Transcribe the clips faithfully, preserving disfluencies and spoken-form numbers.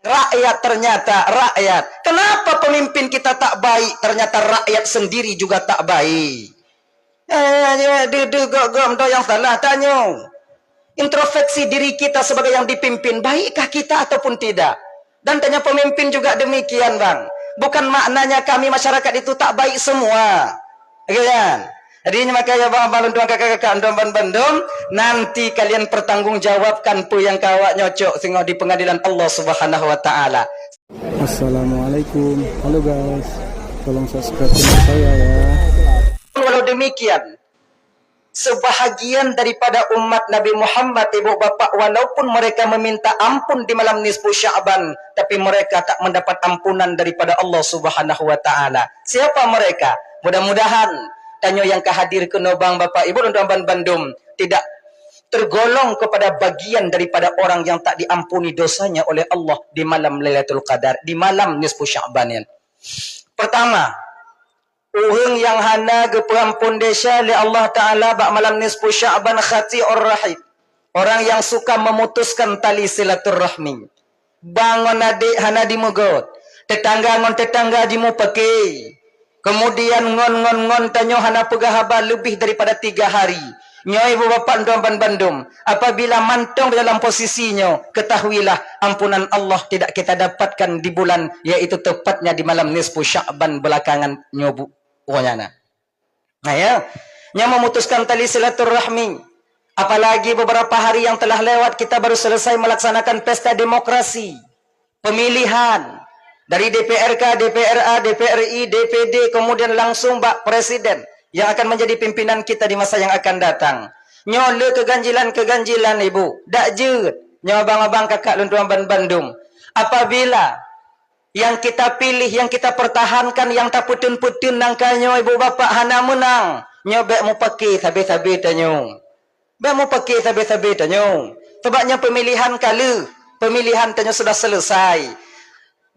Rakyat ternyata rakyat. Kenapa pemimpin kita tak baik, ternyata rakyat sendiri juga tak baik? Eh, deuh-deuh gok-gok meudoe nyang salah, tanyoe. Introspeksi diri kita sebagai yang dipimpin, baikkah kita ataupun tidak? Dan tanya pemimpin juga demikian, Bang. Bukan maknanya kami masyarakat itu tak baik semua. Oke, kan? Jadi, nyoe makanya, Bang, Abang, lôn tuan kakak-kakak, lôn tuan ban bandum, nanti kalian pertanggungjawabkan peue nyang ka awak nyoe cok singoh di pengadilan Allah Subhanahu wa Ta'ala. Assalamualaikum. Halo, guys. Tolong subscribe channel saya, ya. Walau demikian, sebahagian daripada umat Nabi Muhammad, ibu bapak, walaupun mereka meminta ampun di malam nisfu Sya'ban, tapi mereka tak mendapat ampunan daripada Allah Subhanahu wa Ta'ala. Siapa mereka? Mudah-mudahan tanyoe nyang ka hadir keunoe, Bang, Bapak, Ibu, dan ban bandum tidak tergolong kepada bagian daripada orang yang tak diampuni dosanya oleh Allah di malam Lailatul Qadar, di malam nisfu Sya'ban nyan. Pertama, ureuëng nyang hana geupeuampon desya lé Allah Ta'ala bak malam nisfu Sya'ban, qati'ur rahim. Orang yang suka memutuskan tali silaturahmi. Bang ngon adék hana jimeugot, teutangga ngon teutangga jimupake. Kemudian ngon, ngon, ngon tanyoe hana peugah haba leubeh daripada tiga hari. Nyoe, ibu bapak, lôn tuan ban bandum, apabila mantong di dalam posisi nyoe, ketahuilah ampunan Allah tidak kita dapatkan di bulan, yaitu tepatnya di malam nisfu Sya'ban belakangan nyoe, bu-, uroe nyan na. Nah, ya, nyang memutuskan tali silaturahmi. Apalagi beberapa hari yang telah lewat, kita baru selesai melaksanakan pesta demokrasi, pemilihan dari D P R K, D P R A, D P R I, D P D, kemudian langsung bak presiden yang akan menjadi pimpinan kita di masa yang akan datang. Nyoe le keuganjilan-keuganjilan, ibu, dak jeuet. Nyoe abang-abang, kakak lôn tuan ban bandum. Apabila yang kita pilih, yang kita pertahankan, yang tapeuteun-peuteun nangka nyoe, ibu bapak, hana meunang, nyoe bék mupake sabe-sabe tanyoe. Bék mupake sabe-sabe tanyoe. Sabab nyoe pemilihan ka lheueh, pemilihan tanyoe sudah selesai.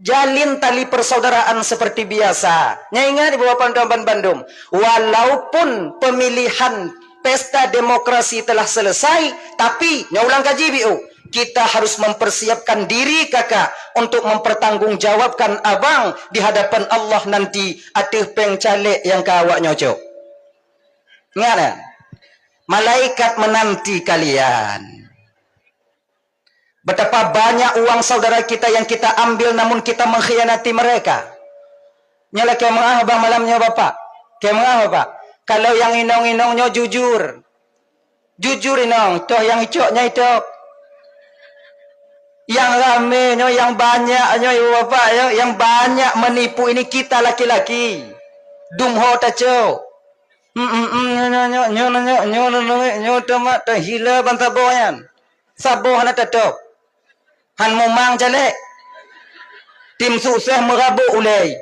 Jalin tali persaudaraan seperti biasa. Nyoe ingat, ibu bapak, lôn tuan ban bandum, walaupun pemilihan pesta demokrasi telah selesai, tapi nyoe ulang kaji, biu, kita harus mempersiapkan diri, kakak, untuk mempertanggungjawabkan abang di hadapan Allah nanti ateueh péng caleg nyang ka awak nyoe cok. Ingat, ya? Malaikat menanti kalian. Betapa banyak uang saudara kita yang kita ambil, namun kita mengkhianati mereka. Nyoe lakée meu'ah, bang, malam nyoe, bapak. Kée meu'ah, bapak. Kalau nyang inong-inong nyoe jujur, jujur inong, toh nyang icok nyan itôb. Nyang ramé nyoe, nyang banyak nyoe, ibu bapak, ya, nyang banyak menipu ini kita laki-laki. Dum ho tacok. Hmm, hmm, hmm, nyoe, nyoe, nyoe, nyoe, nyoe, nyoe, nyoe, nyoe, nyoe, teuma tahila ban saboh nyan. Saboh hana tatôb. Han mumang caleg. Tim sukses meurabok ulée.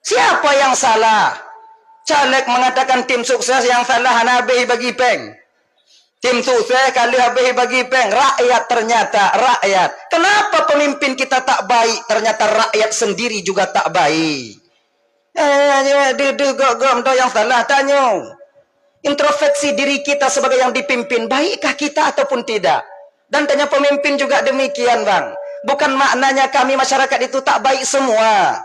Siapa yang salah? Caleg mengatakan tim sukses yang salah, hana habéh bagi péng. Tim sukses ka lheueh habéh bagi péng. Rakyat, ternyata rakyat. Kenapa pemimpin kita tak baik, ternyata rakyat sendiri juga tak baik? Eh, deuh-deuh gok-gok meudoe nyang salah, tanyoe. Introspeksi diri kita sebagai yang dipimpin, baikkah kita ataupun tidak? Dan tanya pemimpin juga demikian, bang. Bukan maknanya kami masyarakat itu tak baik semua.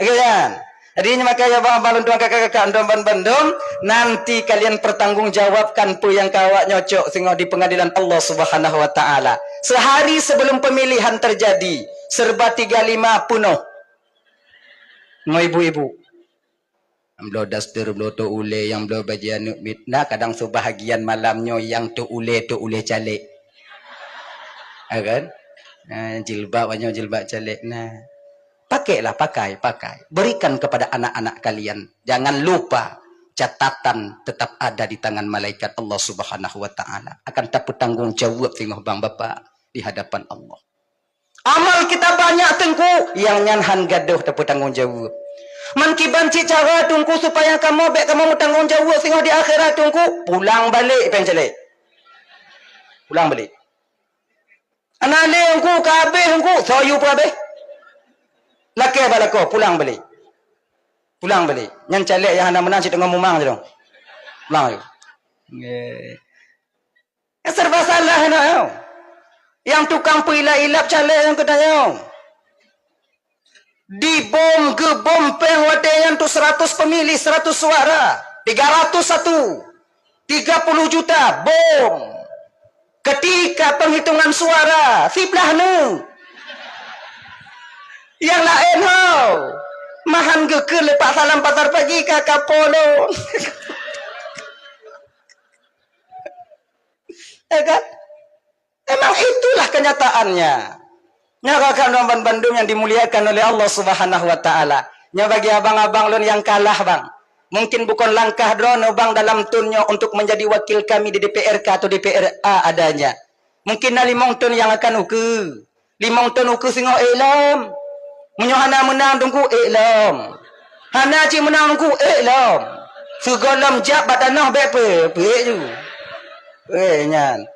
Ya kan? Jadi, makanya, bang, bang, lôn tuan kakak-kakak, lôn tuan ban bandum, nanti kalian pertanggungjawabkan peue nyang ka awak nyoe cok singoh di pengadilan Allah Subhanahu wa Ta'ala. Sehari sebelum pemilihan terjadi, serba tiga lima penuh. Ngon ibu-ibu. Nyang bloe daster, bloe tôk ulée, nyang bloe bajée aneuk miet. Nah, kadang sebahagian malam nyoe nyang tôk ulée, tôk ulée caleg. Ya kan? Nah, jilbab, nyoe jilbab caleg. Nah, pakailah, pakai, pakai. Berikan kepada anak-anak kalian. Jangan lupa, catatan tetap ada di tangan malaikat Allah Subhanahu wa Ta'ala. Akan tapeutanggong jaweueb singoh bang bapak di hadapan Allah. Amal kita banyak, Teungku, nyang nyan han gadôh tapeutanggong jaweueb. Man kiban cit cara, Teungku, supaya kamoe bék kamoe meutanggong jaweueb singoh di akhirat, Teungku? Pulang balek, péng caleg. Pulang balek. Hana lé, Teungku, ka habéh, Teungku. Soe yue peuhabéh? Lakée bak lakoe, pulang balek. Pulang balek. Nyan caleg nyang hana meunang cit teungoh mumang sidroe. Pulang balek. Nggih. Serba salah nyoe. Nyang tukang peuilap-ilap caleg nyang geutanyoe. Dibom, geubom péng watée nyan tu seratus pemilih, seratus suara. Tiga ratus satu. Tiga puluh juta, bom. Ketika penghitungan suara, siblaih neuk. Nyang laén ho. Mahan geukheun lé Pak Salam Pasar Pagi ka kapolong. Ya kan? Memang itulah kenyataannya. Nyoe rakan-rakan bandum yang dimuliakan oleh Allah Subhanahu wa Ta'ala. Nyoe bagi abang-abang lôn nyang kalah, bang. Mungkin bukon langkah droeneuh, bang, dalam thôn nyoe untuk menjadi wakil kami di D P R K atau D P R A adanya. Mungkin na limong thôn nyang akan ukeue. Limong thôn ukeue singoh ék lom. Meunyoe hana meunang teungku ék lom. Hana cit meunang teungku ék lom. Sigohlom jak bak tanoh bék peuék ju. Eh, nyan.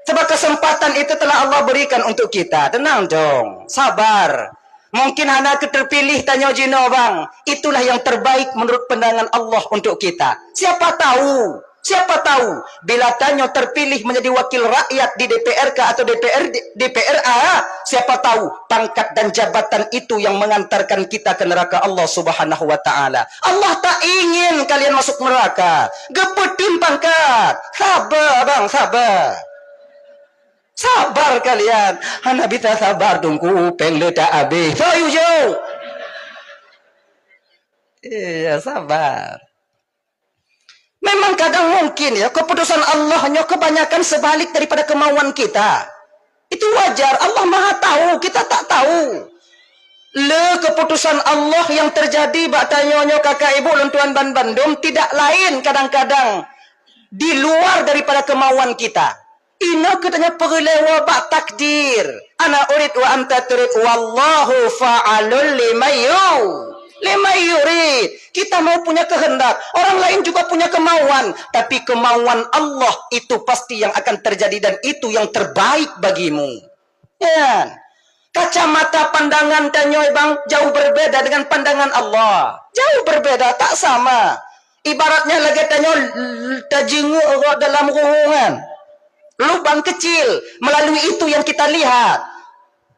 Sebab kesempatan itu telah Allah berikan untuk kita. Tenang dong. Sabar. Mungkin hana keuh terpilih tanyoe jinoe, bang. Itulah yang terbaik menurut pandangan Allah untuk kita. Siapa tahu? Siapa tahu bila tanyoe terpilih menjadi wakil rakyat di D P R K atau D P R, D P R A, siapa tahu pangkat dan jabatan itu yang mengantarkan kita ke neraka Allah Subhanahu wa Ta'ala. Allah tak ingin kalian masuk neraka. Geupeuteun pangkat. Sabar, bang, sabar. Sabar kalian. Hana bisa sabar, teungku, péng le tak habéh. Soe yue jok? Iya, sabar. Memang kadang mungkin ya, keputusan Allah nyoe kebanyakan sebalik daripada kemauan kita. Itu wajar, Allah Maha tahu, kita tak tahu. Le keputusan Allah yang terjadi bak tanyoe nyoe, kakak ibu lôn tuan ban bandum, tidak lain kadang-kadang di luar daripada kemauan kita. Inoe geutanyoe peureulée bak takdir. Ana urid wa anta turid, wallahu fa'alul lima yu-, lima yurid. Kita mau punya kehendak, orang lain juga punya kemauan, tapi kemauan Allah itu pasti yang akan terjadi dan itu yang terbaik bagimu. Ya. Kacamata pandangan tanyoe bang jauh berbeda dengan pandangan Allah. Jauh berbeda, tak sama. Ibaratnya lagée tanyoe l-, l-, tajeungeuk rot dalam ruhueng nyan. Lubang kecil, melalui itu yang kita lihat.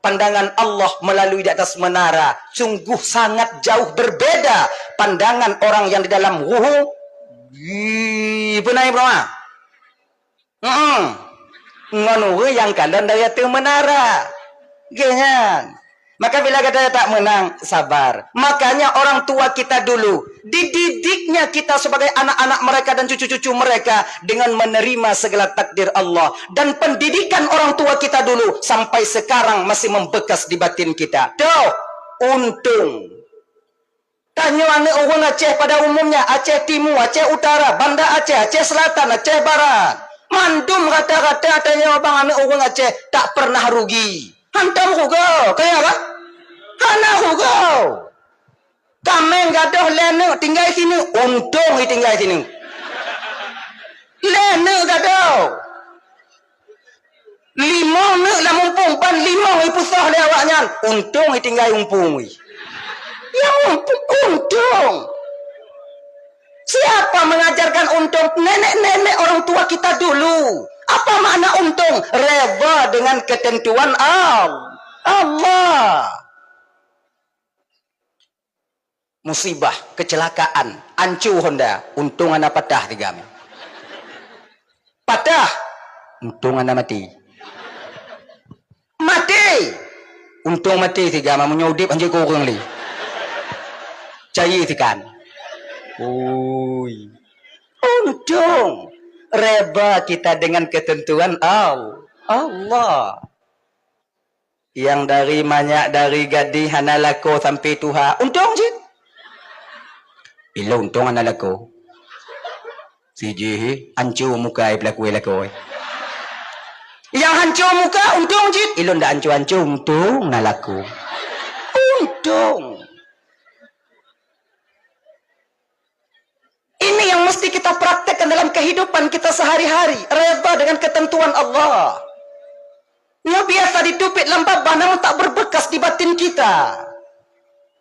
Pandangan Allah melalui di atas menara sungguh sangat jauh berbeda pandangan orang yang di dalam ruhueng. Ih, beuna ié, bro, ah? Heeh. Ngon ureuëng nyang kalon dari ateueh menara. Geuh nyan. Maka bila gata tak menang, sabar. Makanya orang tua kita dulu, dididiknya kita sebagai anak-anak mereka dan cucu-cucu mereka dengan menerima segala takdir Allah. Dan pendidikan orang tua kita dulu sampai sekarang masih membekas di batin kita. Tuh, untung. Tanyoe aneuëk ureuëng Aceh pada umumnya, Aceh Timu, Aceh Utara, Banda Aceh, Aceh Selatan, Aceh Barat. Mandum rata-rata tanyoe bang aneuëk ureuëng Aceh tak pernah rugi. Hantom rugoe, kaya kan? Hana rugoe. Kaméng gadôh lhée neuk tinggai sineuk, untông i tinggai sineuk. Lhée neuk gadôh. Limong neuk lam umpung, ban limong ipusoh lé awaknyan, untông i tinggai umpung i. Nyang umpung, untông. Siapa mengajarkan untông? Nenek-nenek orang tua kita dulu. Apa makna untông? Redha dengan ketentuan Al-, Allah. Musibah, kecelakaan, ancu honda, untông hana patah tiga mé. Patah, untông hana maté. Maté, untông maté tiga mé, meunyoe udép hanjeuet keu ureuëng lé. Cayée tikan. Ui. Untông. Redha kita dengan ketentuan Al-, Allah. Nyang dari manyak dari gadih hana lakoe sampoe tuha, untông cit. Ilôn untông hana lakoe. Sijih, ancu muka ai peulaku ai lakoe. Nyang hanco muka, untông cit. Ilôn dak hanco-hanco, untông na lakoe. Untông. Ini yang mesti kita praktekkan dalam kehidupan kita sehari-hari, redha dengan ketentuan Allah. Nyoe biasa diteubiet lam babah namun tak berbekas di batin kita.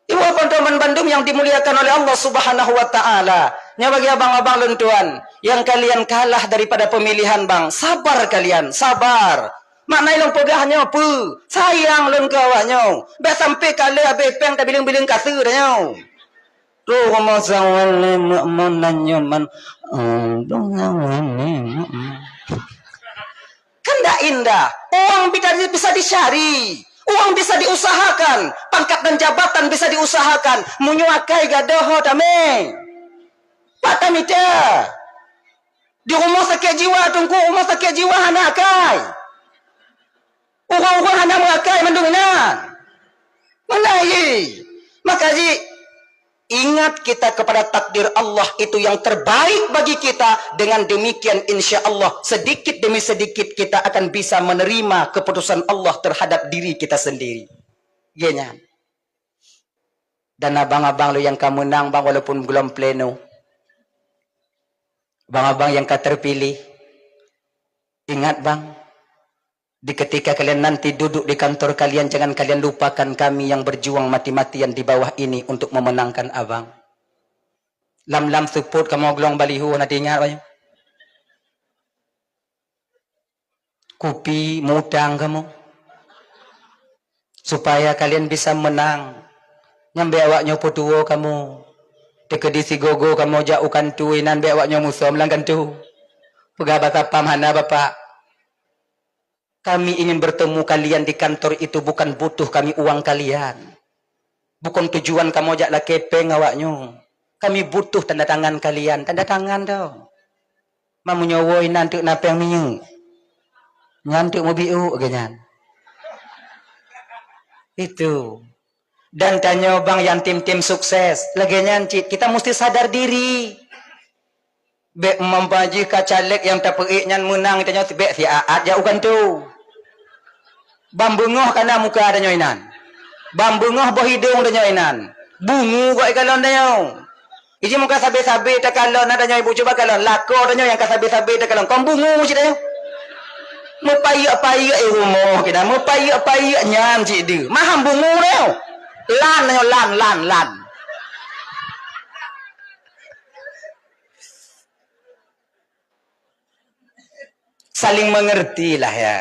Ibu teman-teman bandum yang dimuliakan oleh Allah Subhanahu wa Ta'ala. Nyoe bagi abang-abang lôn tuan, yang kalian kalah daripada pemilihan bang, sabar kalian, sabar. Makna nyang lôn peugah nyoe peue? Sayang lôn keu awak nyoe. Bèk sampoe ka lheueh habéh péng tabileung-bileung kaseu tanyoe. Trôh rumoh sawan lé meu'mon nan nyoe man, oh, dong sawan lé meu'mon. Kan dak indah. Uang bisa di-, bisa dicari. Uang bisa diusahakan. Pangkat dan jabatan bisa diusahakan. Meunyoe akai gadôh ho tamé. Pat tamita? Di rumoh sakét jiwa, Teungku, rumoh sakét jiwa hana akai. Ureueng-ureueng hana meuakai mandum inan. Meunan jih. Maka jih, ingat kita kepada takdir Allah itu yang terbaik bagi kita. Dengan demikian, insya Allah, sedikit demi sedikit kita akan bisa menerima keputusan Allah terhadap diri kita sendiri. Geuh nyan. Dan abang-abang lôn nyang ka meunang, bang, walaupun gohlom pleno. Abang-abang nyang ka terpilih, ingat, bang, di ketika kalian nanti duduk di kantor kalian, jangan kalian lupakan kami yang berjuang mati-matian di bawah ini untuk memenangkan abang. Lam-lam seupôt kamoe glong baliho, na teuingat, bang? Kupi, mutang kamoe. Supaya kalian bisa menang. Nyan bèk awak nyoe peutuwo kamoe. Teukeudi sigogo kamoe jak u kantô inan, bèk awak nyoe musöm lam kantô. Peugah basa pam hana, Bapak. Kami ingin bertemu kalian di kantor itu bukan butuh kami uang kalian. Bukon tujuan kamoe jak lakèe péng awak nyoe. Kami butuh tanda tangan kalian. Tanda tangan tau. Ma meunyoe woe inan teuk na péng minyeuk. Nyan teuk mubiuk lagèe nyan. Itu. Dan tanyoe bang nyang tim-tim sukses. Lagèe nyan cit, kita musti sadar diri. Bèk meumpajih ka caleg nyang tapeuék nyan meunang, tanyoe bèk siat-at jak u kantô. Ban beungoh ka na muka tanyoe inan. Ban beungoh boh idông tanyoe inan. Bungu gok ikalon tanyoe. Iji muka sabe-sabe takalon, na tanyoe ibu cuba kalon. Lakoe tanyoe nyang ka sabe-sabe takalon. Kon bungu cit tanyoe. Meupayek-payek i rumoh kita. Meupayek-payek nyan cit deuh. Maham bungu tanyoe. Lan tanyoe, lan, lan, lan. Saling mengerti lah ya.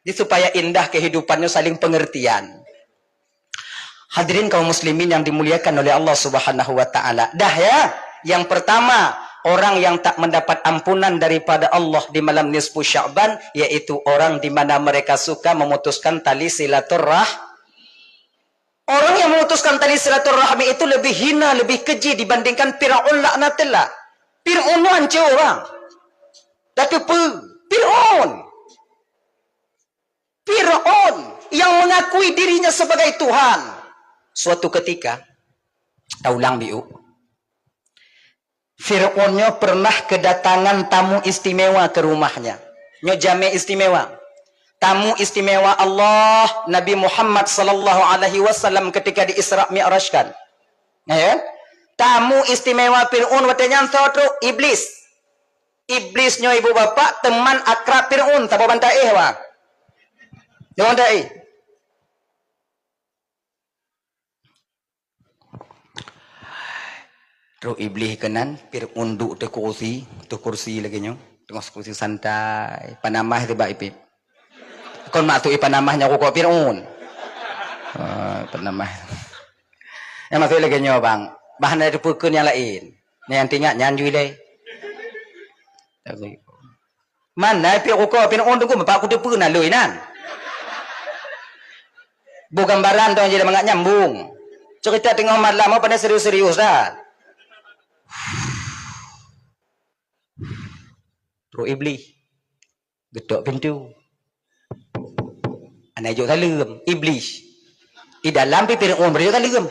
Jadi supaya indah kehidupannya saling pengertian. Hadirin kaum muslimin yang dimuliakan oleh Allah Subhanahu wa taala. Dah ya, yang pertama, orang yang tak mendapat ampunan daripada Allah di malam nisfu Sya'ban, yaitu orang di mana mereka suka memutuskan tali silaturrah-, Orang yang memutuskan tali silaturahmi itu lebih hina, lebih keji dibandingkan Firaun laknatullah. Firaun nyoe hancô, bang. Tapi peue? Firaun. Firaun yang mengakui dirinya sebagai Tuhan. Suatu ketika, taulang biu. Fir'aun nyoe pernah kedatangan tamu istimewa ke rumahnya. Nyoe jamé istimewa. Tamu istimewa Allah, Nabi Muhammad sallallahu alaihi wasallam ketika di Isra Mi'rajkan. Ya kan? Tamu istimewa Fir'aun watée nyan soe trok? Iblis. Iblis nyoe ibu bapak teman akrab Fir'aun, saboh bantaéh, wah. Saboh bantaéh. Trok Iblih keunan, Fir'aun duek teuh kursi, teuh kursi lagée nyoe, teungoh kursi santai, panamah teuh bak ipép. Kon maksud ipanamah nyoe rukok Fir'aun. Ah, panamah. Nyang maksud lagée nyoe, bang. Bah hana teupeu keu nyang laén. Nyang teuingat nyan jui lé. Tapi Man na pih rukok Fir'aun teungku, bapak kuteupeue na loi nan. Boh gambaran dong jadi mangat nyambung. Cerita teungoh malam, oh, pandai serius-serius dah. Trok Iblih. Getok pintu. Ana jok saleuem. Iblih. I dalam pih Fir'aun bri jok saleuem.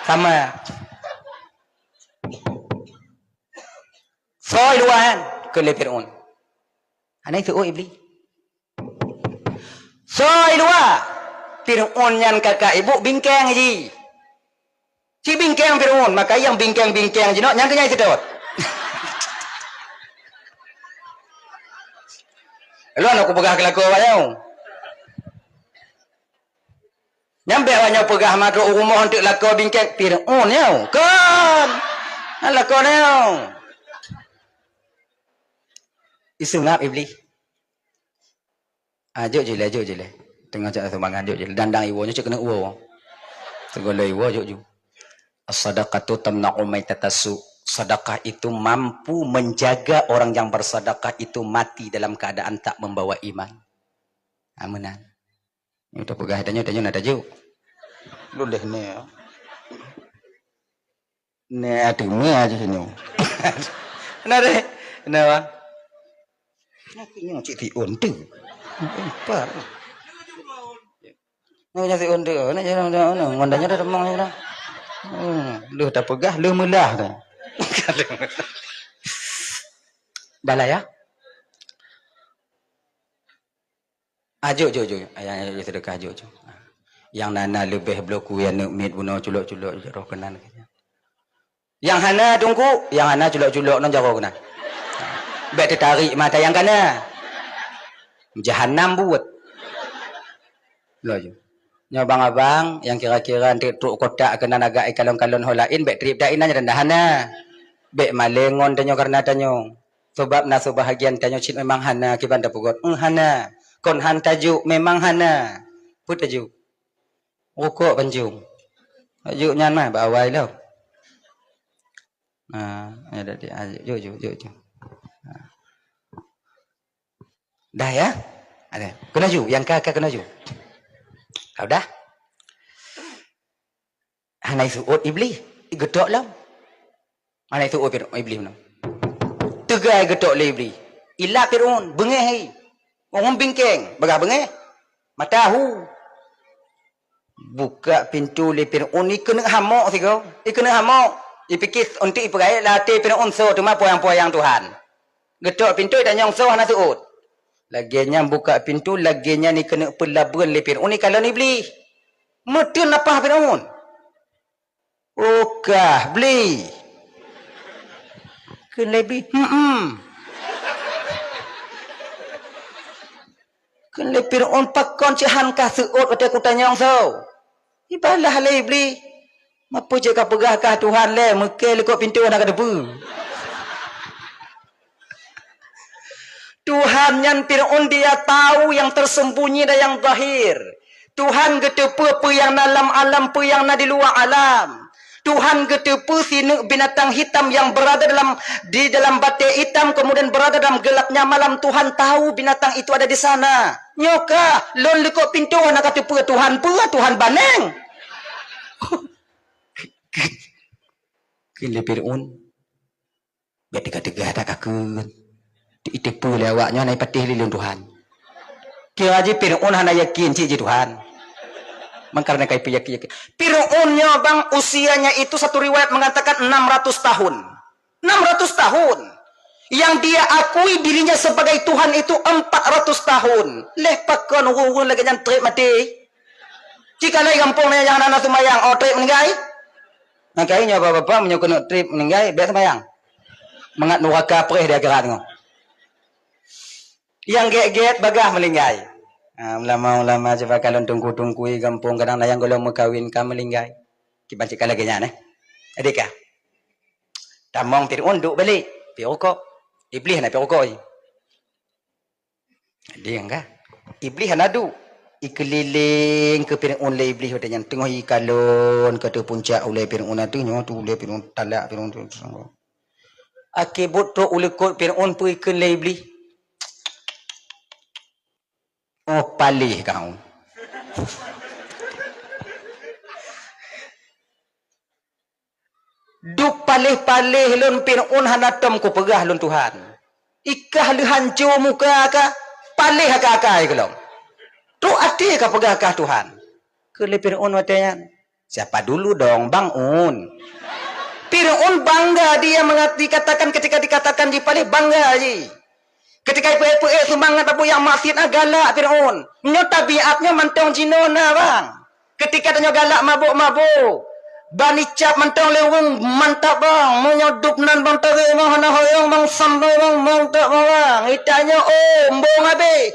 Sama. Soe i luwa nyan? Kheun lé Fir'aun. Hana iseuôt Iblih. Soe i luwa? Fir'aun nyan kakak ibu bingkeng jih. Cit bingkeng Fir'aun, maka nyang bingkeng-bingkeng jinoe nyan keuh nyang iseutôt. Lôn aku peugah keu lakoe awak nyoe. Nyan bék awak nyoe peugah, "Meutrok u rumoh eunteuk lakoe bingkeng." Fir'aun nyoe. Kon. Nyan lakoe nyoe. Iseungab Iblih. Ah, jok jileh, jok jileh. Teungoh cok sumbangan, jok jileh. Dandang iwoe, nyoe cok keuneuk woe. Teungoh lheueh iwoe, jok ju. As-sadaqatu tamna'u maitatas su'. Sedekah itu mampu menjaga orang yang bersedekah itu mati dalam keadaan tak membawa iman. Ah, meunan. Nyoe tapeugah tanyoe, tanyoe na tajuk. Lôn leh nyoe. Nyoe ateumé aja nyoe. Na deh. Na, Bang. Nyoe cit tiun tu. Empat. Nyoe jadi unta, nyoe jadi unta, nyoe ngon tanyoe dah teumong nyoe dah. Hmm, lheueh tapeugah, lheueh meulah dah. Dah lah ya. Ah, jok, jok, jok. Ayah, ayah, sedekah, jok, jok. Nyang na, na leubeh bloe keu aneuk miet bunoe culok-culok, jok, roh keunan. Nyang hana, Teungku, nyang hana culok-culok ngon jaroe keunan. Bèk teutarek mata nyang kana. Jahanam buet. Laju. Nyoe abang-abang nyang kira-kira trép trok kotak keunan agak ikalon-kalon ho laén, bèk trép that inan nyan dah hana. Bèk malèe ngon tanyoe kareuna tanyoe. Sabab na seubahagian tanyoe cit memang hana kiban tapeugot. Eung, hana. Kon han tajok, memang hana. Peue tajok? Rukok pancong. Tajok nyan mah bak awai lom. Ah, ya, dah, dah, ah, jok, jok, jok, jok. Ah. Dah ya? Ada. Keunoe ju, nyang ka, ka keunoe ju. Ka udah? Hana iseuôt Iblih, geutok lom. Hana iseuôt Fir-, Iblih meunan. Teuga geutok lé Iblih. Ilap Fir'aun, beungéh hai. Ureueng bingkeng, bagah beungéh. Mata hu. Buka pintoe lé Fir'aun, ikeuneuk hamok sigoe. Ikeuneuk hamok. Ipike untuk ipeurayeuk lam até Fir'aun soe teuma peuyang-peuyang Tuhan. Geutok pintoe itanyong soe hana seuôt. Lagèe nyan buka pintoe, lagèe nyan ikeuneuk peulabeuan lé Fir'aun ikalon Iblih. Meuteun lapah Fir'aun. "Oh kah, Bli?" Kheun lé Bli, "Huem." Kheun lé Fir'aun, "Pakon cit han kah seuôt watèe kutanyong soe?" Ibalah lé Iblih, "Meupeu cit kapeugah kah Tuhan lé, meuke likot pintoe hana kateupeue." Tuhan nyan Fir'aun dia tahu yang tersembunyi dan yang zahir. Tuhan geuteupeue peue nyang na lam alam, peue nyang na di luwa alam. Tuhan geuteupeue sineuk binatang hitam yang berada dalam, di dalam batèe itam, kemudian berada dalam gelapnya malam. Tuhan tahu binatang itu ada di sana. Nyoe kah, lôn likot pintoe hana kateupeue Tuhan peue, Tuhan baneng. Kheun lé Fir'aun, "Bèk teuga-teuga that kakheun. Iteupeue lé awak nyoe hana ipatéh lé lôn Tuhan." Kira jih Fir'aun hana yakin cit jih Tuhan. Mangkareuna ka ipeuyakin-yakin. Fir'aun nyoe bang usianya itu satu riwayat mengatakan enam ratus tahun. Enam ratus tahun. Yang dia akui dirinya sebagai Tuhan itu empat ratus tahun. Leh pakon ureueng-ureueng lagèe nyan trép maté? Cit ka lheueh gampông nyan nyang hana seumayang, oh, trép meuninggai? Makajih nyoe bapak-bapak, meunyoe keuneuk trép meuninggai, bèk seumayang. Mangat nuraka preh di akhirat nyoe. Nyang gèt-gèt bagah meuninggai. Ha, ulama-ulama cuba kalon teungku-teungku di gampông kadang na nyang gohlom meukawen ka meuninggai. Kiban cit ka lagèe nyan, eh. Jadi ka. Tamong Fir'aun duek balek, piep rukok. Iblih hana piep rukok jih. Deng ka. Iblih hana duek. Ikeulileng keu Fir'aun lé Iblih watèe nyan teungoh ikalon ka ateueh puncak ulèe Fir'aun ateueh nyoe tu ulèe Fir'aun talak Fir'aun tu. Akhé buet trok u likot Fir'aun peue ikheun lé Iblih. Oh paléh kah. Duek paléh-paléh lôn Fir'aun hana tom kupeugah lôn Tuhan. Ikah lheueh hanco muka kah, paléh akai-akai keulom. Trok até kapeugah kah Tuhan. Kheun lé Fir'aun watèe nyan, "Siapa dulu dong, Bang Un?" Fir'aun bangga dia mengat-, dikatakan, ketika dikatakan jih paléh, bangga jih. Ketika ipeuék-peuék seumangat bak buet nyang maksiet na galak Fir'aun. Nyoe tabiat nyoe mantong jinoe na bang. Ketika tanyoe galak mabök-mabök, ban icap mantong lé ureueng mantap bang. Meunyoe dub nan bang tarek bang hana hoyong bang samboi bang mantap bang. Itanyoe oh embong habéh.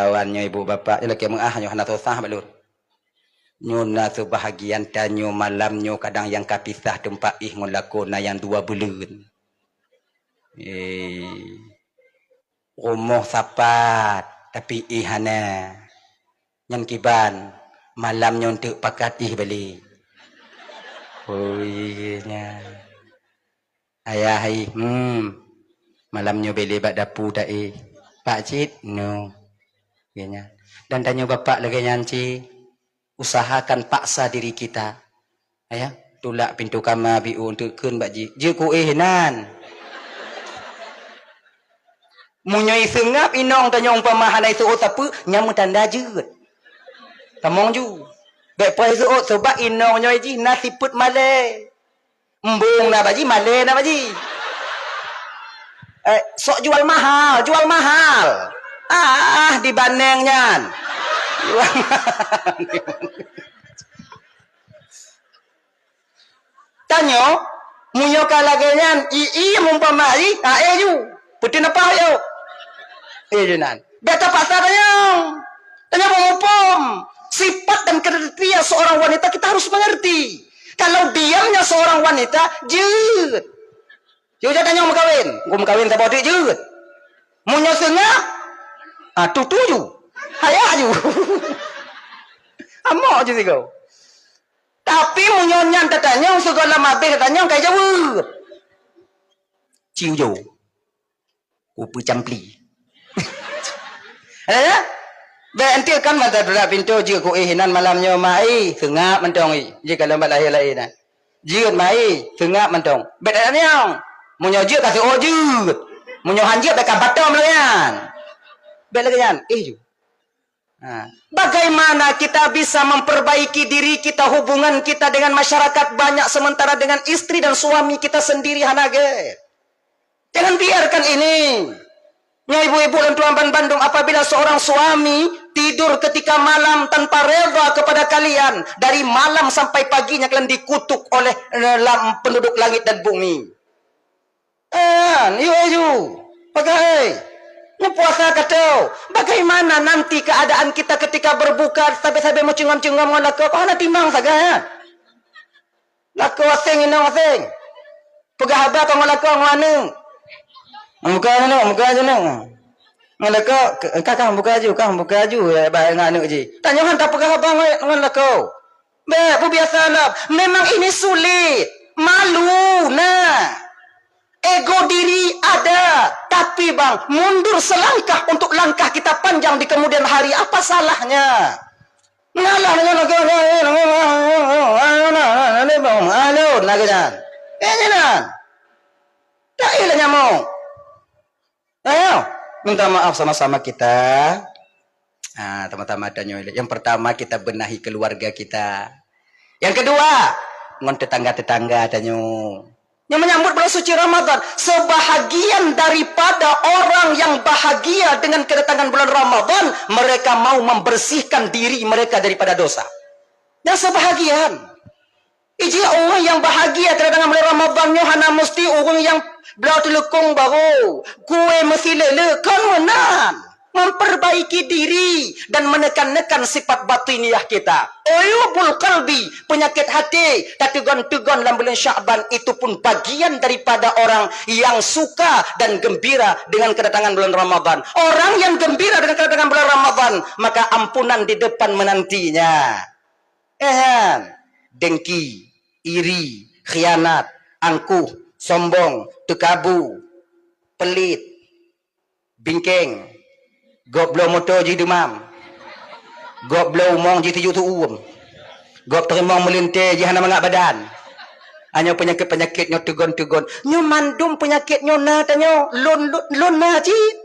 kawan-kawan nyoe, ibu bapak, nyoe lakée meu'ah nyoe hana susah bak lôn. Nyoe na seubahagian tanyoe malam nyoe kadang nyang ka pisah teumpat éh ngon lakoe na nyang dua buleuen. Eh, rumoh sapat, tapi éh hana. Nyan kiban, malam nyoe eunteuk pakat éh balek. Oh, iya nyan. Ayah éh, hmm, malam nyoe balek bak dapu ta éh. Pak cit, no. Iya nyan. Dan tanyoe bapak lagée nyan cit, usahakan paksa diri kita. Ayah, tulak pintoe kama biôh eunteuk kheun bak jih. Jeuet ku éh nan. Meunyoe iseungab inong tanyoe umpama hana iseuôt sapeue, nyan meutanda jeuet. Tamong ju. Bék payah iseuôt, sabab inong nyoe jih na sifeuet malée. Embong na bak jih, malée na bak jih. Eh, sok jual mahal, jual mahal. Ah, dibaneng nyan. Tanyoe, meunyoe ka lagèe nyan, i, i, mumpama i, ha, eh, ju. Peuteun apa, yo? Eh, ju nan. Bèk tapaksa tanyoe. Tanyoe meumuphom sifat dan kriteria seorang wanita, kita harus mengerti. Kalau diamnya seorang wanita, jeuet. Yuk, jak tanyoe meukawen. Engkau meukawen saboh teuk jeuet. Meunyoe seungap, ah, tutu ju. Hayak ju. Amok ju sigoe. Tapi meunyoe nyan tatanyong, sigoe lam abéh tatanyong, kai jaweueb. Ciu jo. Ku peucampli. Eh? Bèk enteuk kan mata dulat pintoe jeuet ku éh inan malam nyoe mai, seungap mantong i. Jeuet ka lom bak lahé laén na. Jeuet mai, seungap mantong. Bèk tatanyong. Meunyoe jeuet ka seuôt jeuet. Meunyoe han jeuet bèk ka batom lagèe nyan. Bèk lagèe nyan. Eh, ju. Ha. Bagaimana kita bisa memperbaiki diri kita, hubungan kita dengan masyarakat banyak, sementara dengan istri dan suami kita sendiri hana gèt? Jangan biarkan ini. Nyoe ibu-ibu dan tuan ban bandum, apabila seorang suami tidur ketika malam tanpa reda kepada kalian, dari malam sampai paginya kalian dikutuk oleh, eh, lam-, penduduk langit dan bumi. Kan, yue ju. Pakai. Neupuasa ka teu. Bagaimana nanti keadaan kita ketika berbuka, sabe-sabe meucungam-cungam ngon lakoe? Kok hana timang sagai, ya? Lakoe aseng, inong aseng. Peugah haba kah ngon lakoe, ngon aneuk? Buka aneuk, buka aneuk. Ngon lakoe, ka, ka, buka aju, ka, buka aju, ya, bak ngon aneuk jih. Tanyoe han tapeugah haba ngon, ngon lakoe. Bèk, peubiasa lom. Memang ini sulit. Malu, nah. Ego diri ada. Tapi, bang, mundur selangkah untuk langkah kita panjang di kemudian hari. Apa salahnya? Ngalah dengan lagu, alon, lagèe nyan. Eh, nyan. Tak ilah nyamuk. Ayo, minta maaf sama-sama kita. Ah, teman-teman, tanyoe ilèe. Yang pertama, kita benahi keluarga kita. Yang kedua, ngon tetangga-tetangga tanyoe. Yang menyambut bulan suci Ramadan, sebahagian daripada orang yang bahagia dengan kedatangan bulan Ramadan, mereka mau membersihkan diri mereka daripada dosa. Yang sebahagian. Iji ureueng nyang bahagia kedatangan bulan Ramadhan nyoe hana musti ureueng nyang bloe teuleukong barô, kue meusileuleu, kon meunan. Memperbaiki diri dan menekan-nekan sifat batiniah kita. Uyubul qalbi, penyakit hati, tateugon-teugon lam bulan Sya'ban, itu pun bagian daripada orang yang suka dan gembira dengan kedatangan bulan Ramadhan. Orang yang gembira dengan kedatangan bulan Ramadhan, maka ampunan di depan menantinya. Eh, nyan, dengki, iri, khianat, angkuh, sombong, teukabu, pelit, bingkeng, gob bloe moto jih deumam, gob bloe umong jih tujôk teuuem, gob teurimong meulintèe jih hana mangat badan. Nyoe peunyakét-peunyakét nyoe teugon-teugon. Nyoe mandum peunyakét nyoe na tanyoe, lôn, lôn, lôn na cit.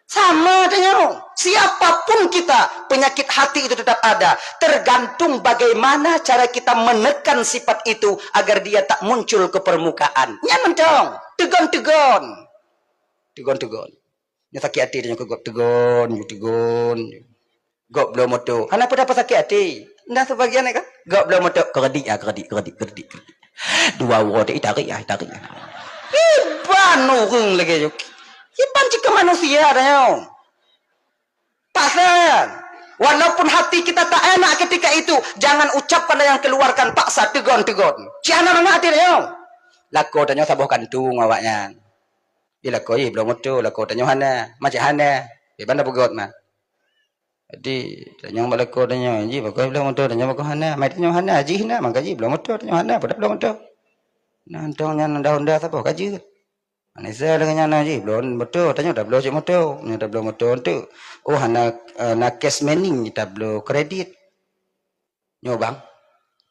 Sama tanyoe, siapapun kita, penyakit hati itu tetap ada. Tergantung bagaimana cara kita menekan sifat itu agar dia tak muncul ke permukaan. Nyan mantong, teugon-teugon. Teugon-teugon. Nyang sakét até tanyoe keu gob teugon, teugon. Gob bloe moto. Hana peue-peue sakét até. Nyan sebagian kan? Gob bloe moto, keureudit ah, keureudit, keureudit, keureudit, keureudit. Dua uroe tadi tarik ah, tarik ah. Iban ureueng lagèe nyoe. Iban cit keu manusia dah nyoe. Paksa. Walaupun hati kita tak enak ketika itu, jangan ucapkan dan jangan keluarkan paksa, teugon-teugon. Cit hana mangat até dah nyoe. Lakoe tanyoe saboh kantong awaknyan. Di lakoe jih bloe moto, lakoe tanyoe hana. Macam hana. Iban dah peugöt mah. Jadi, tanyong bak lakoe tanyoe, jih pakon bloe moto, tanyoe pakon hana. Mai tanyoe hana, jih na, maka jih bloe moto, tanyoe hana, padahai bloe moto. Nah, tong nyan Honda-Honda saboh ka jeuet. Manisya lagèe nyan na jih, bloe moto, tanyoe tabloe cit moto, nyoe tabloe moto enteuk. Oh, hana, eh, na cash money, tabloe kredit. Nyoe bang,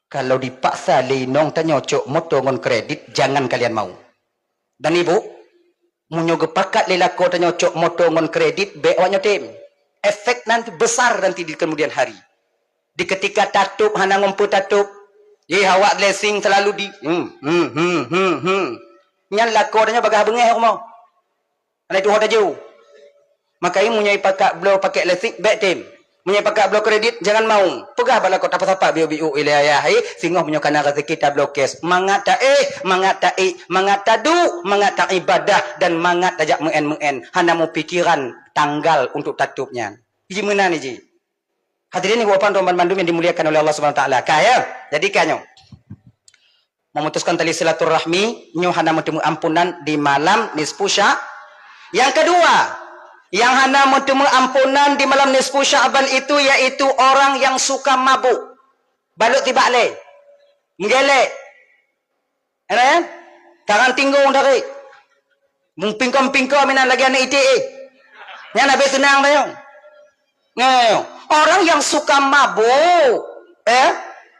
kalau dipaksa lé inong tanyoe cok moto ngon kredit, jangan kalian mau. Dan ibu, meunyoe geupakat lé lakoe tanyoe cok moto ngon kredit, bèk awak nyoe tem. Efek nanti besar nanti di kemudian hari. Di ketika tatôb hana ngon peue tatôb, yeh awak blessing selalu di, hmm, hmm, hmm, hmm, hmm. Nyan lakoe tanyoe bagaih beungèh rumoh. Hana tuho tajôh. Maka meunyoe pakat bloe pakai listrik, bèk tem. Meunyoe pakat bloe kredit, jangan mau. Peugah bak lakoe, "Tapeusapa biôk-biôk ilèe ayah, eh, singoh meunyoe kana raseuki tabloe cash." Mangat taéh, mangat taék, mangat taduek, mangat taibadah, dan mangat tajak meu'en-meu'en. Hana meupikiran tanggal untuk tatôb nyan. Ji meunan ji. Hadirin ibu bapak dan bandum yang dimuliakan oleh Allah Subhanahu wa taala. Ka, ya? Jadi ka nyoe. Memutuskan tali silaturahmi, nyoe hana meuteumé ampunan di malam nisfu Sya-, Yang kedua, yang hana meuteumé ampunan di malam nisfu Sya'ban itu yaitu orang yang suka mabuk. Balot tibak lé. Menggelek. Ana ya? Tangan tinggung dari. Mupingkom-pingkom inan lagèe aneuk iték, eh. Nyan habéh seunang tayong. Nah, orang yang suka mabuk, eh,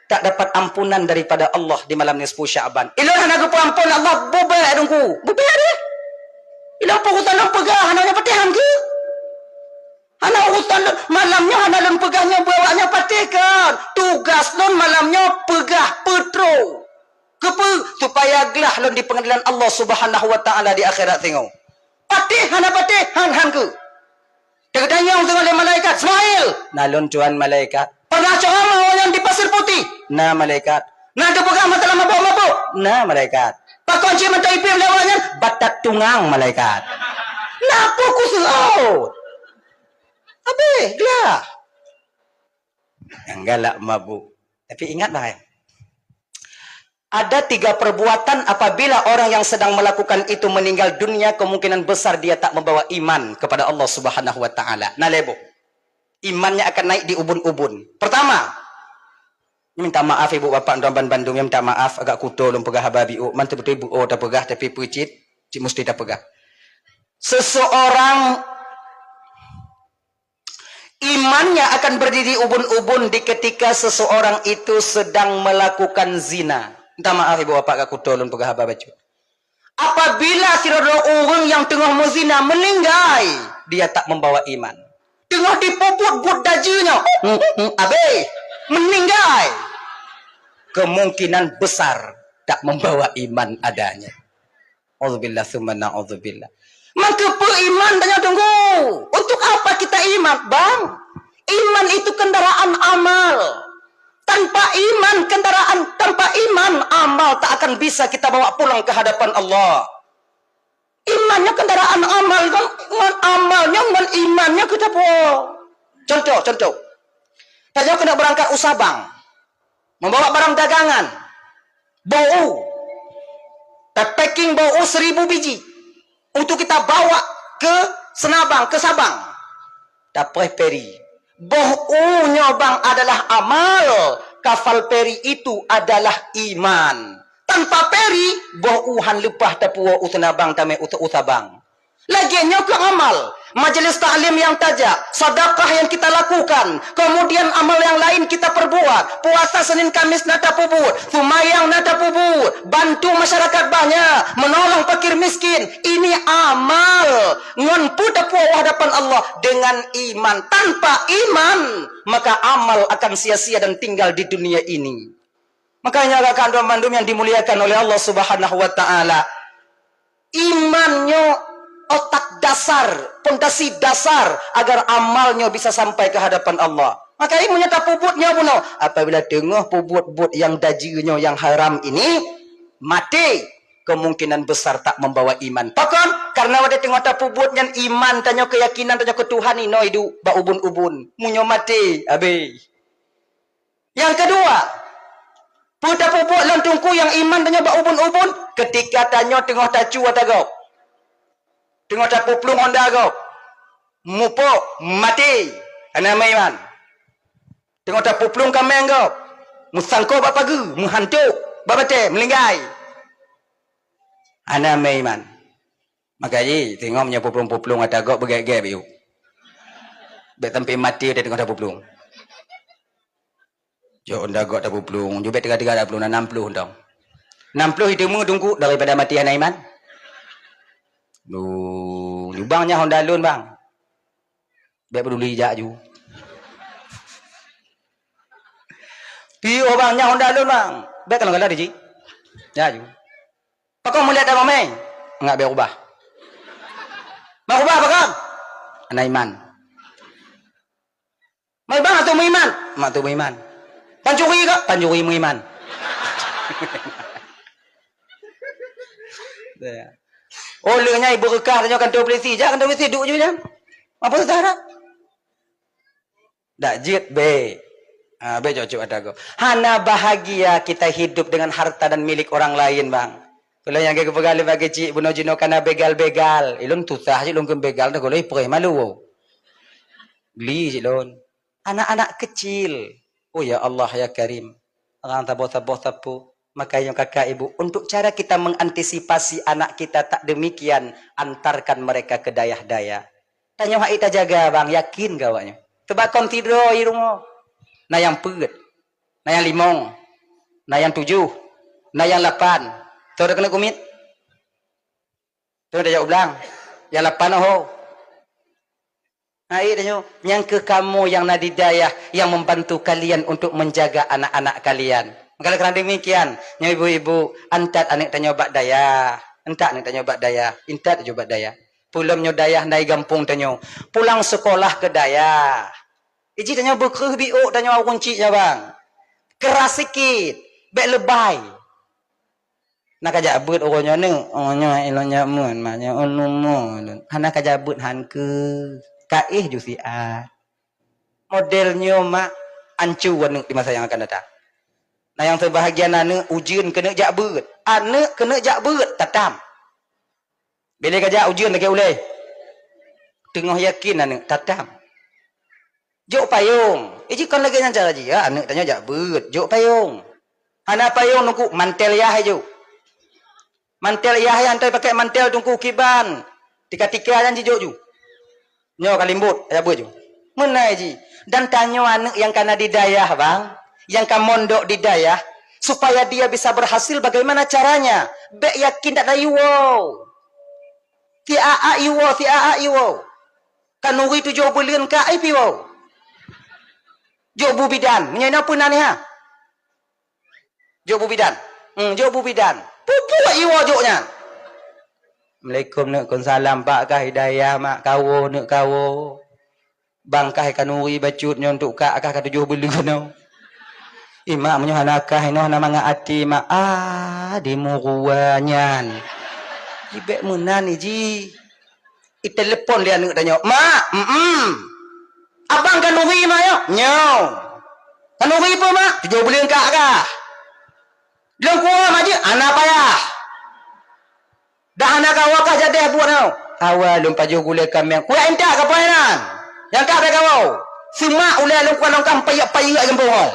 tak dapat ampunan daripada Allah di malam nisfu Sya'ban. Ilôn hana geupeuampon Allah, bubé dungku. Bubé deh. Ilôn peurusan lôn peugah, hana nyoe patéh han keu. Hana urusan lôn, malam nyoe hana lôn peugah nyoe bak awak nyoe patéh kan. Tugas lôn malam nyoe peugah peutro. Keupeue? Supaya glah lôn di peungeadilan Allah Subhanahu wa taala di akhirat singoh. Patéh hana patéh, han-han keu. Teutanyong singoh lé malaikat, "Ismail!" "Na lôn, Tuhan malaikat." "Pernah ceramah awak nyan di Pasir Putih?" "Na, malaikat." "Na geupeugah masalah mabök-mabök?" "Na, malaikat." "Pakon cit mantong ipiep lé awak nyan?" "Batat tungang, malaikat." "Na peue kuseuôt?" Habéh glah. Nyang galak mabuk. Tapi ingat, bang, eh. Ada tiga perbuatan apabila orang yang sedang melakukan itu meninggal dunia, kemungkinan besar dia tak membawa iman kepada Allah Subhanahu wa taala. Na lhèe boh. Imannya akan naik di ubun-ubun. Pertama, minta maaf ibu bapak dan bandum, minta maaf agak kuto lôn peugah haba biôk, man teubeutôi beuo tapeugah tapi peue cit, cit musti tapeugah. Seseorang Imannya akan berdiri ubun-ubun di ketika seseorang itu sedang melakukan zina. Minta maaf ibu bapak, ka kuto lôn peugah haba bacut. Apabila sidroe ureueng nyang teungoh meuzina meninggai, dia tak membawa iman. Teungoh dipeubuet buet dajeunya, habéh, meninggai. Kemungkinan besar tak membawa iman adanya. Auzubillah summa naudzubillah. Maka peu iman tanyoe tunggu. Untuk apa kita iman, bang? Iman itu kendaraan amal. Tanpa iman, kendaraan, tanpa iman, amal tak akan bisa kita bawa pulang ke hadapan Allah. Iman nyoe kendaraan amal, kan? Ngon amal nyoe, ngon iman nyoe kita po. Contoh, contoh. Tanyoe keuneuk beurangkat u Sabang. Membawa barang dagangan, boh u, tapacking boh u seribu biji untuk kita bawa ke Senabang, ke Sabang. Tapreh feri. Boh u nyoe bang adalah amal, kapal feri itu adalah iman. Tanpa feri, boh u han leupah tapuwoe u Senabang tamè u, u Sabang. Lagèe nyoe keuh amal, majelis taklim nyang tajak, sedekah nyang kita lakukan, kemudian amal nyang laén kita perbuat, puasa Senin Kamis na tapeubuet, seumayang na tapeubuet, bantu masyarakat banyak, menolong fakir miskin, ini amal. Ngon peue tapuwoe u hadapan Allah? Dengan iman. Tanpa iman, maka amal akan sia-sia dan tinggal di dunia ini. Makanya, rakan-rakan bandum yang dimuliakan oleh Allah Subhanahu wa taala, iman nyoe otak dasar, pondasi dasar agar amal nyoe bisa sampai ke hadapan Allah. Maka meunyoe tapeubuet nyoe bunoe, apabila teungoh peubuet buet nyang dajeuh nyoe, nyang haram ini, maté, kemungkinan besar tak membawa iman. Pakon? Karena watèe teungoh tapeubuet nyan, iman tanyoe, keyakinan tanyoe keu Tuhan inoe iduek bak ubun-ubun. Meunyoe maté, habéh. Nyang keudua, peue tapeubuet lom teungku nyang iman tanyoe bak ubun-ubun? Keutika tanyoe teungoh tacu ata gob, teungoh tapeuplueng honda gob, mupok, maté, hana meuiman. Teungoh tapeuplueng kaméng gob, meusangkot bak pageue, meuhantok bak batèe, meulinggai, hana meuiman. Maka jih, teungoh meunyoe peuplueng-peuplueng ata gob beugèt-gèt bayu. Bèk sampai maté watèe teungoh tapeuplueng. Jok honda gob tapeuplueng, jubèt teuga-teuga tapeuplueng, na nam ploh dong. Nam ploh iteumé teungku daripada maté hana iman. Duh, bang nyan honda lôn, bang. Bèk peduli, jak ju. Piôh bang, nyan honda lôn, bang. Bèk kalon-kalon jih. Jak ju. Pakon mulet dah mamai? Ngat bèk ubah. Bang ubah pakon? Hana iman. Mai bang atau meuiman? Mak tu meuiman. Pancuri ke? Pancuri meuiman. Oh, leuh nyan ibu reukah tanyoe kantor polisi. Jak kantor polisi, duek ju nyan. Apa susah dah? Dak jeuet bèk. Ha, bèk cocok ata go. Hana bahagia kita hidup dengan harta dan milik orang lain, bang. Kalau nyang geupeugah lé bagi cik bunoe jinoe kana begal-begal. Ilôn tusah cit lôn keu begal dah kalau ipreh malu. Geli cit lôn. Anak-anak kecil. Oh ya Allah ya Karim. Orang saboh-saboh sapu. Maka yang kakak ibu, untuk cara kita mengantisipasi anak kita tak demikian, antarkan mereka ke dayah-dayah. Tanyoe hai tajaga bang, yakin keu awaknyoe. Teuba kon sidroe i rumoh. Na nyang peuet, na nyang limong, na nyang tujoh, na nyang lapan. Teu keuneuk kumiet. Teu tajak u blang. Nyang lapan oho. Hai tanyoe, nyang keu kamoe nyang na di dayah yang membantu kalian untuk menjaga anak-anak kalian. Maka karena demikian, nyoe ibu-ibu, antat aneuk tanyoe bak dayah. Antat aneuk tanyoe bak dayah. Intat ju bak dayah. Peulom nyoe dayah na i gampông tanyoe. Pulang sekolah ke dayah. Iji tanyoe beukreuh biôk tanyoe ureueng cik nyoe bang. Keras sikit, bèk lebai. Na kajak beuet uroe nyoe neuk, uroe nyoe ilôn jak meuet, mak nyoe ulôn mo lôn. Hana kajak beuet han keu, ka éh ju siat. Model nyoe mak ancu aneuk di masa nyang akan datang. Na nyang seubahagian aneuk ujeuen keuneuk jak beuet, aneuk keuneuk jak beuet tatam. Bilé kajak ujeuen lagèe ulèe. Teungoh yakin aneuk tatam. Jok payong. Eh, jikon lagèe nyan cara jih, ya, aneuk tanyoe jak beuet, jok payong. Hana payong teungku, mantel yah jok. Mantel yah, hantom pakai mantel teungku kiban. Tika-tika nyan jijok ju. Nyoe ka limbot, jak beuet ju. Meunan jih. Dan tanyoe aneuk nyang kana di dayah, bang, nyang ka mondok di dayah, supaya dia bisa berhasil bagaimana caranya? Bèk yakin dak na iwoe. Si aak iwoe, si aak iwoe. Kanuri tujoh buleuen ka ai piwoe. Jok bu bidan, meunyoe na peue na nyan. Jok bu bidan. Hmm, jok bu bidan. Peue-peue iwoe jok nyan. Assalamualaikum neuk, kon salam, bak kah hidayah mak kawoe neuk kawoe. Bang kah kanuri bacut nyoe untuk kak kah ka tujoh buleuen nyoe. Imak meunyoe hana kah inoe hana mangat até mak, ah, di murua nyan. Jibèk meunan iji. Itelepon lé aneuk tanyoe, "Mak, mm, abang kanuri mak nyoe?" "Nyoe." "Kanuri peue mak?" "Tujoh buleuen kak kah." "Lôn kuwoe mak jeuet?" "Hana payah." "Dah hana kawoe kah jadeh buet nyoe?" "Kawoe lôn pajoh gulèe kaméng." "Kuyak intat kapai nan. Nyang kah bèk kawoe. Seumak ulèe lôn kuwoe lôn kah payek-payek gampông nyoe."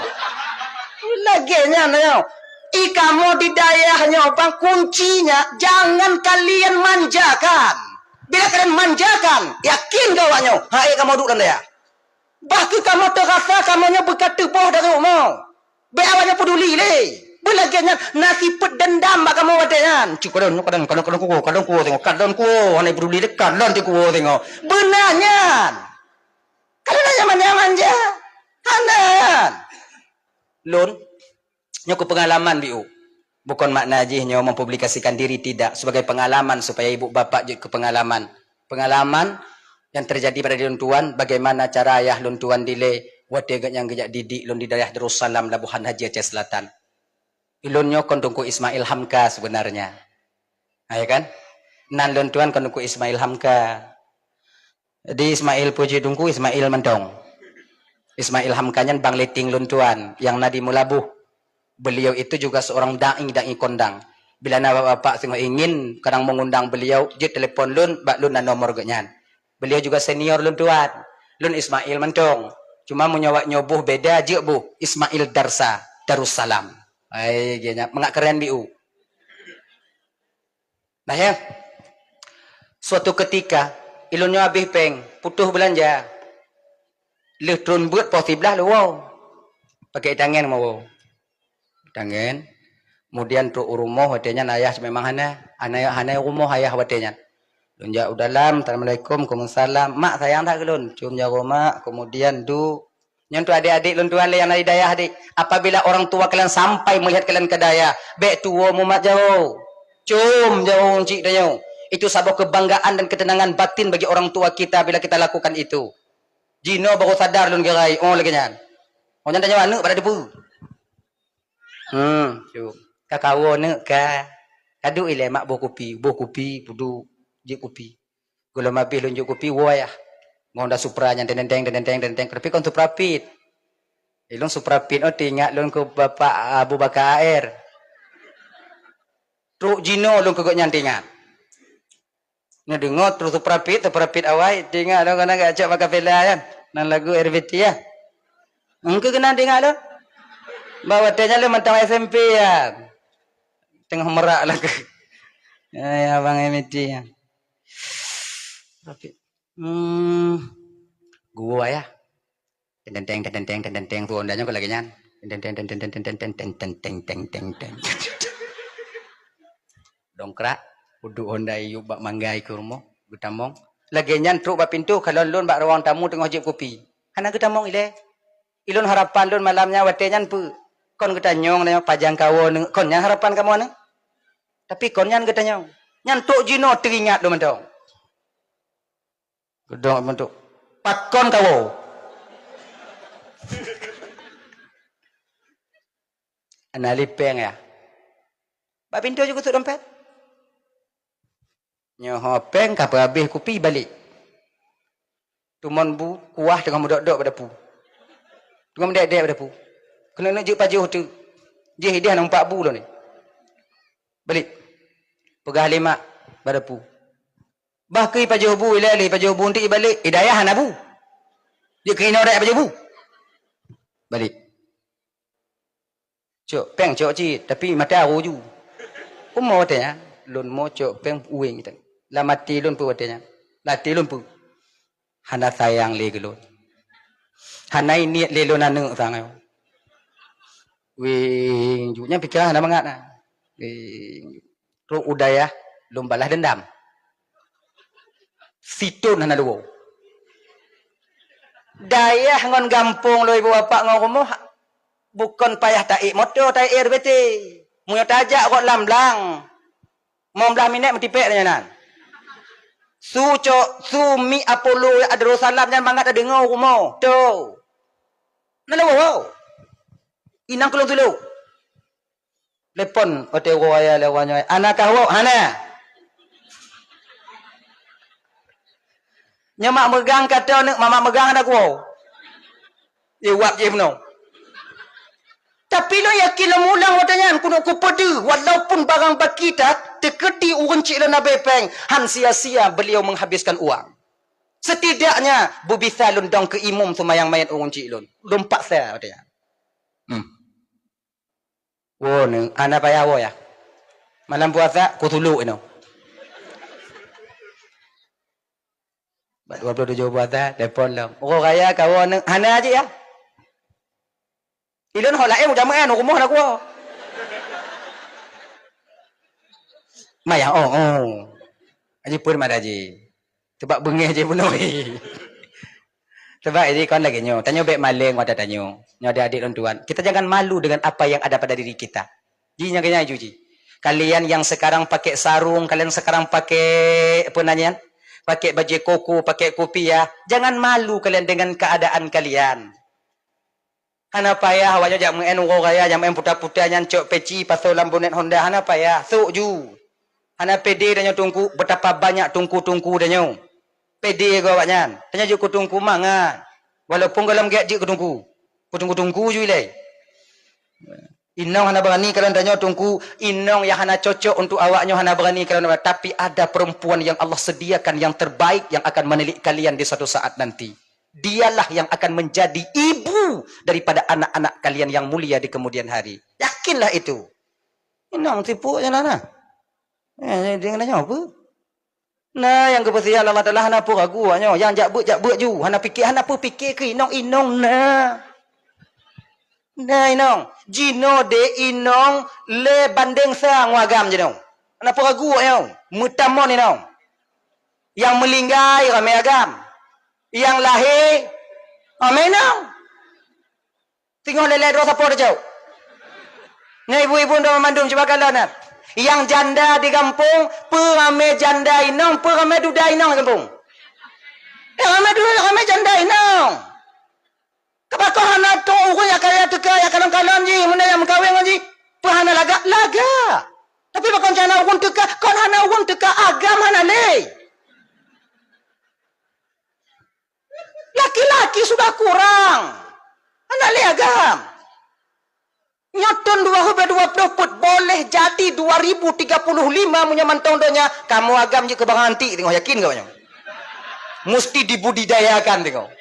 Lagèe nyan nyoe. I kamoe di dayah nyoe bang kuncinya jangan kalian manjakan. Bila kalian manjakan, yakin keu awak nyoe, hai kamoe duek lam dayah. Bah keu kamoe teurasa kamoe nyoe beuka teuboh dari rumoh. Bèk awak nyoe peuduli lé. Beulagèe nyan na sifeuet dendam bak kamoe watèe nyan. Cit kalon, kalon, kalon, kalon kuwoe, kalon kuwoe singoh, kalon kuwoe, hana peuduli lé, kalon ti kuwoe singoh. Beuna nyan. Kalon nyan manja-manja. Hana nyan. Lôn, nyoe keu peungalaman biôh. Bukon makna jih nyoe mempublikasikan diri, tidak. Sebagai pengalaman supaya ibu bapak jeuet keu pengalaman. Pengalaman yang terjadi pada diri lôn tuan, bagaimana cara ayah lôn tuan dilèe watèe geuhnyan geujak didik lôn di dayah Darussalam, Labuhan Haji, Aceh Selatan. Ilôn nyoe kon Teungku Ismail Hamka sebenarnya. Ha, ya kan? Nan lôn tuan kon Teungku Ismail Hamka. Jadi Ismail Puji Teungku, Ismail mantong. Ismail Hamka nyan bang leting lôn tuan, nyang na di Meulaboh. Beliau itu juga seorang dai, dai kondang. Bila na bapak-bapak singoh ingin kadang mengundang beliau, jeuet telepon lôn, bak lôn na nomor geuhnyan. Beliau juga senior lôn tuan. Lôn Ismail mantong. Cuma meunyoe awak nyoe boh beda, jeuet boh Ismail Darsa, Darussalam. Hai, geuhnyan mangat keren biôh. Nah, ya. Suatu ketika, ilôn nyoe habéh péng, putôh beulanja. Lheueh tron beuet poh siblaih lôn woe. Pakai tangen meuwoe. Tangen. Kemudian trok u rumoh watèe nyan ayah memang hana. Hana, hana rumoh ayah watèe nyan. Lôn jak u dalam, "Assalamualaikum." "Waalaikumsalam." "Mak sayang that keu lôn." Cium jaroe mak, kemudian duek. Nyan tu adik-adik lôn tuan lé nyang na di dayah deh. Apabila orang tua kalian sampai melihat kalian ke dayah, bèk tuwoe mumat jaroe. Cium jaroe cit tanyoe. Itu saboh kebanggaan dan ketenangan batin bagi orang tua kita bila kita lakukan itu. Jinoe baru sadar lôn gerai, oh lagèe nyan. Oh nyan tanyoe aneuk pada debu. Hmm, cuk. Ka kawoe neuk ka. Ka duek ilèe mak boh kupi, boh kupi, peuduek, jeuet kupi. Gohlom abéh lôn jok kupi, woe yah. Ngon Honda Supra nyan teng teng teng teng teng teng, tapi kon Supra Pit. Ilôn Supra Pit oh teuingat lôn keu Bapak Abu Bakar A R. Trok jinoe lôn keu gobnyan teuingat. Neudeungoe trok Supra Pit, Supra Pit awai, teuingat lôn keunan geucok bak kafela nyan. Nan lagu R B T ya. Engkeu keunan teuingat lôn. Bak watèe nyan lôn mantong S M P ya. Teungoh merak lagu. Ai abang M T ya. Tapi, hmm, gua ya. Teng teng teng teng teng teng teng teng tu Honda nyoe lagèe nyan. Teng teng teng teng teng teng teng teng teng teng teng teng. Dongkrak, uduk Honda iyup bak manggai keu rumoh, geutamong. Lagèe nyan trok bak pintoe kalon lôn bak ruang tamu teungoh jieb kupi. Hana geutamong ilèe. Ilôn harapan lôn malam nyan watèe nyan peue? Kon geutanyong nyoe pajan kawoe neuk, kon nyan harapan kamoe neuk. Tapi kon nyan geutanyong. Nyan trok jinoe teuingat lôn mantong. Geudong mantong. Pakon kawoe? Hana lé péng ya. Bak pintoe jeuet geutot dompet. Nyoe ho péng ka peuhabéh kupi balek. Teumon bu kuah teungoh meudok-dok bak dapu. Teungoh meudèk-dèk bak dapu. Keuneuk neuk jeuet pajoh teuk. Jih ideh na umpat bu lôn ni. Balek. Peugah lé mak bak dapu. Bah keu ipajoh bu ilèe lé ipajoh bu eunteuk ibalek, idayah hana bu. Jeuet keu inoe dayah ipajoh bu. Balek. Cok péng cok cit, tapi mata aru ju. Kumoe watèe nyan, lôn mo cok péng ueng. Lam até lôn peue watèe nyan? Lam até lôn peue? Hana sayang lé keu lôn. Hana niet lé lôn aneuk sang. Weng ju nyan pikeran hana mangat na. Weng ju. Trok u dayah lôn balas dendam. Siton hana leuwoe. Dayah ngon gampông lôn ibu bapak ngon rumoh bukon payah taék moto, taék R B T. Meunyoe tajak rot lam blang, limong blaih minèt meutipék tanyoe nan. Su cok, su mi Apollo Darussalam nyan mangat tadeungoe u rumoh. To. Na leuwoe. Inong keu lôn tulok. Telepon watèe uroe raya lé uroe nyoe. Hana kah woe? Hana. Nyoe mak meugang ka tô neuk, mak meugang hana kuwoe. Jaweueb jih bunoe. Tapi lôn yakin lôn mulang watèe nyan keuneuk kupeudeuh, walaupun barang baki that, teukeudi ureueng chik lôn abéh péng, han sia-sia beliau menghabiskan uang. Setidaknya beubisa lôn dong keu imum seumayang manyét ureueng chik lôn. Lôn paksa watèe nyan. Hmm. Woe neuk, hana payah woe ya. Malam puasa, kusulok inoe. Bak dua puluh tujoh puasa, telepon lom. Uroe raya kawoe neuk, hana jih ya. Ilôn ho laén udah meu'en, u rumoh na kuwoe. Maya, oh, oh. Aji pun mada ji. Sebab beungéh jih bunoe. Sebab ini kon lagèe nyoe, tanyoe bèk maleng watèe tanyoe. Nyoe adik-adik lôn tuan, kita jangan malu dengan apa yang ada pada diri kita. Ji nyang keunyai ju ji. Kalian yang sekarang pakai sarung, kalian sekarang pakai apa namanya? Pakai baju koko, pakai kopiah. Jangan malu kalian dengan keadaan kalian. Hana payah awak nyoe jak meu'en uroe raya, jak meu'en puta-puta nyan cok peci pasoe lam bonnet Honda, hana payah. Sok ju. Hana pede tanyoe teungku, betapa banyak teungku-teungku tanyoe. Pede keu awak nyan. Tanyoe jeuet keu teungku mangat. Walaupun gohlom gèt jeuet keu teungku. Keu teungku-teungku ju ilèe. Inong hana berani kalon tanyoe teungku, inong yang hana cocok untuk awak nyoe hana berani kalon, tapi ada perempuan yang Allah sediakan yang terbaik yang akan menilik kalian di suatu saat nanti. Dialah yang akan menjadi ibu daripada anak-anak kalian yang mulia di kemudian hari. Yakinlah itu. Inong tipu je lah nah. Eh, dia kena nyawa apa? Nah, nyang geupeusiat Allah Taala hana peue ragu awak nyoe. Nyang jak beuet, jak beuet ju. Hana pikir, hana peue pikir keu inong, inong na. Na inong. Jinoe deh inong lé bandeng sa ngon agam jinoe. Hana peue ragu awak nyoe. Meutamon inong. Nyang meulinggai ramé agam. Nyang lahé ramé inong. Singoh lé-lé droe sapo teucok. Nyan ibu-ibu ndoe mandum cuba kalon nyan. Nyang janda di gampông, peue ramé janda inong, peue ramé duda inong di gampông. Nyang ramé duda, ramé janda inong. Keupeue hana trok ureueng nyang kaya teuka, nyang kalon-kalon jih, meunyoe nyang meukawen ngon jih? Peue hana lagak? Lagak. Tapi pakon hana ureueng teuka, kon hana ureueng teuka, agam hana lé. Laki-laki sudah kurang. Hana lé agam. Nyoe thon dua ribu dua puluh peuet, boleh jadi dua ribu tiga puluh lima meunyoe mantong donya, kamoe agam jeuet keu barang antik teungoh, yakin keu nyoe? Musti dibudidayakan teungoh.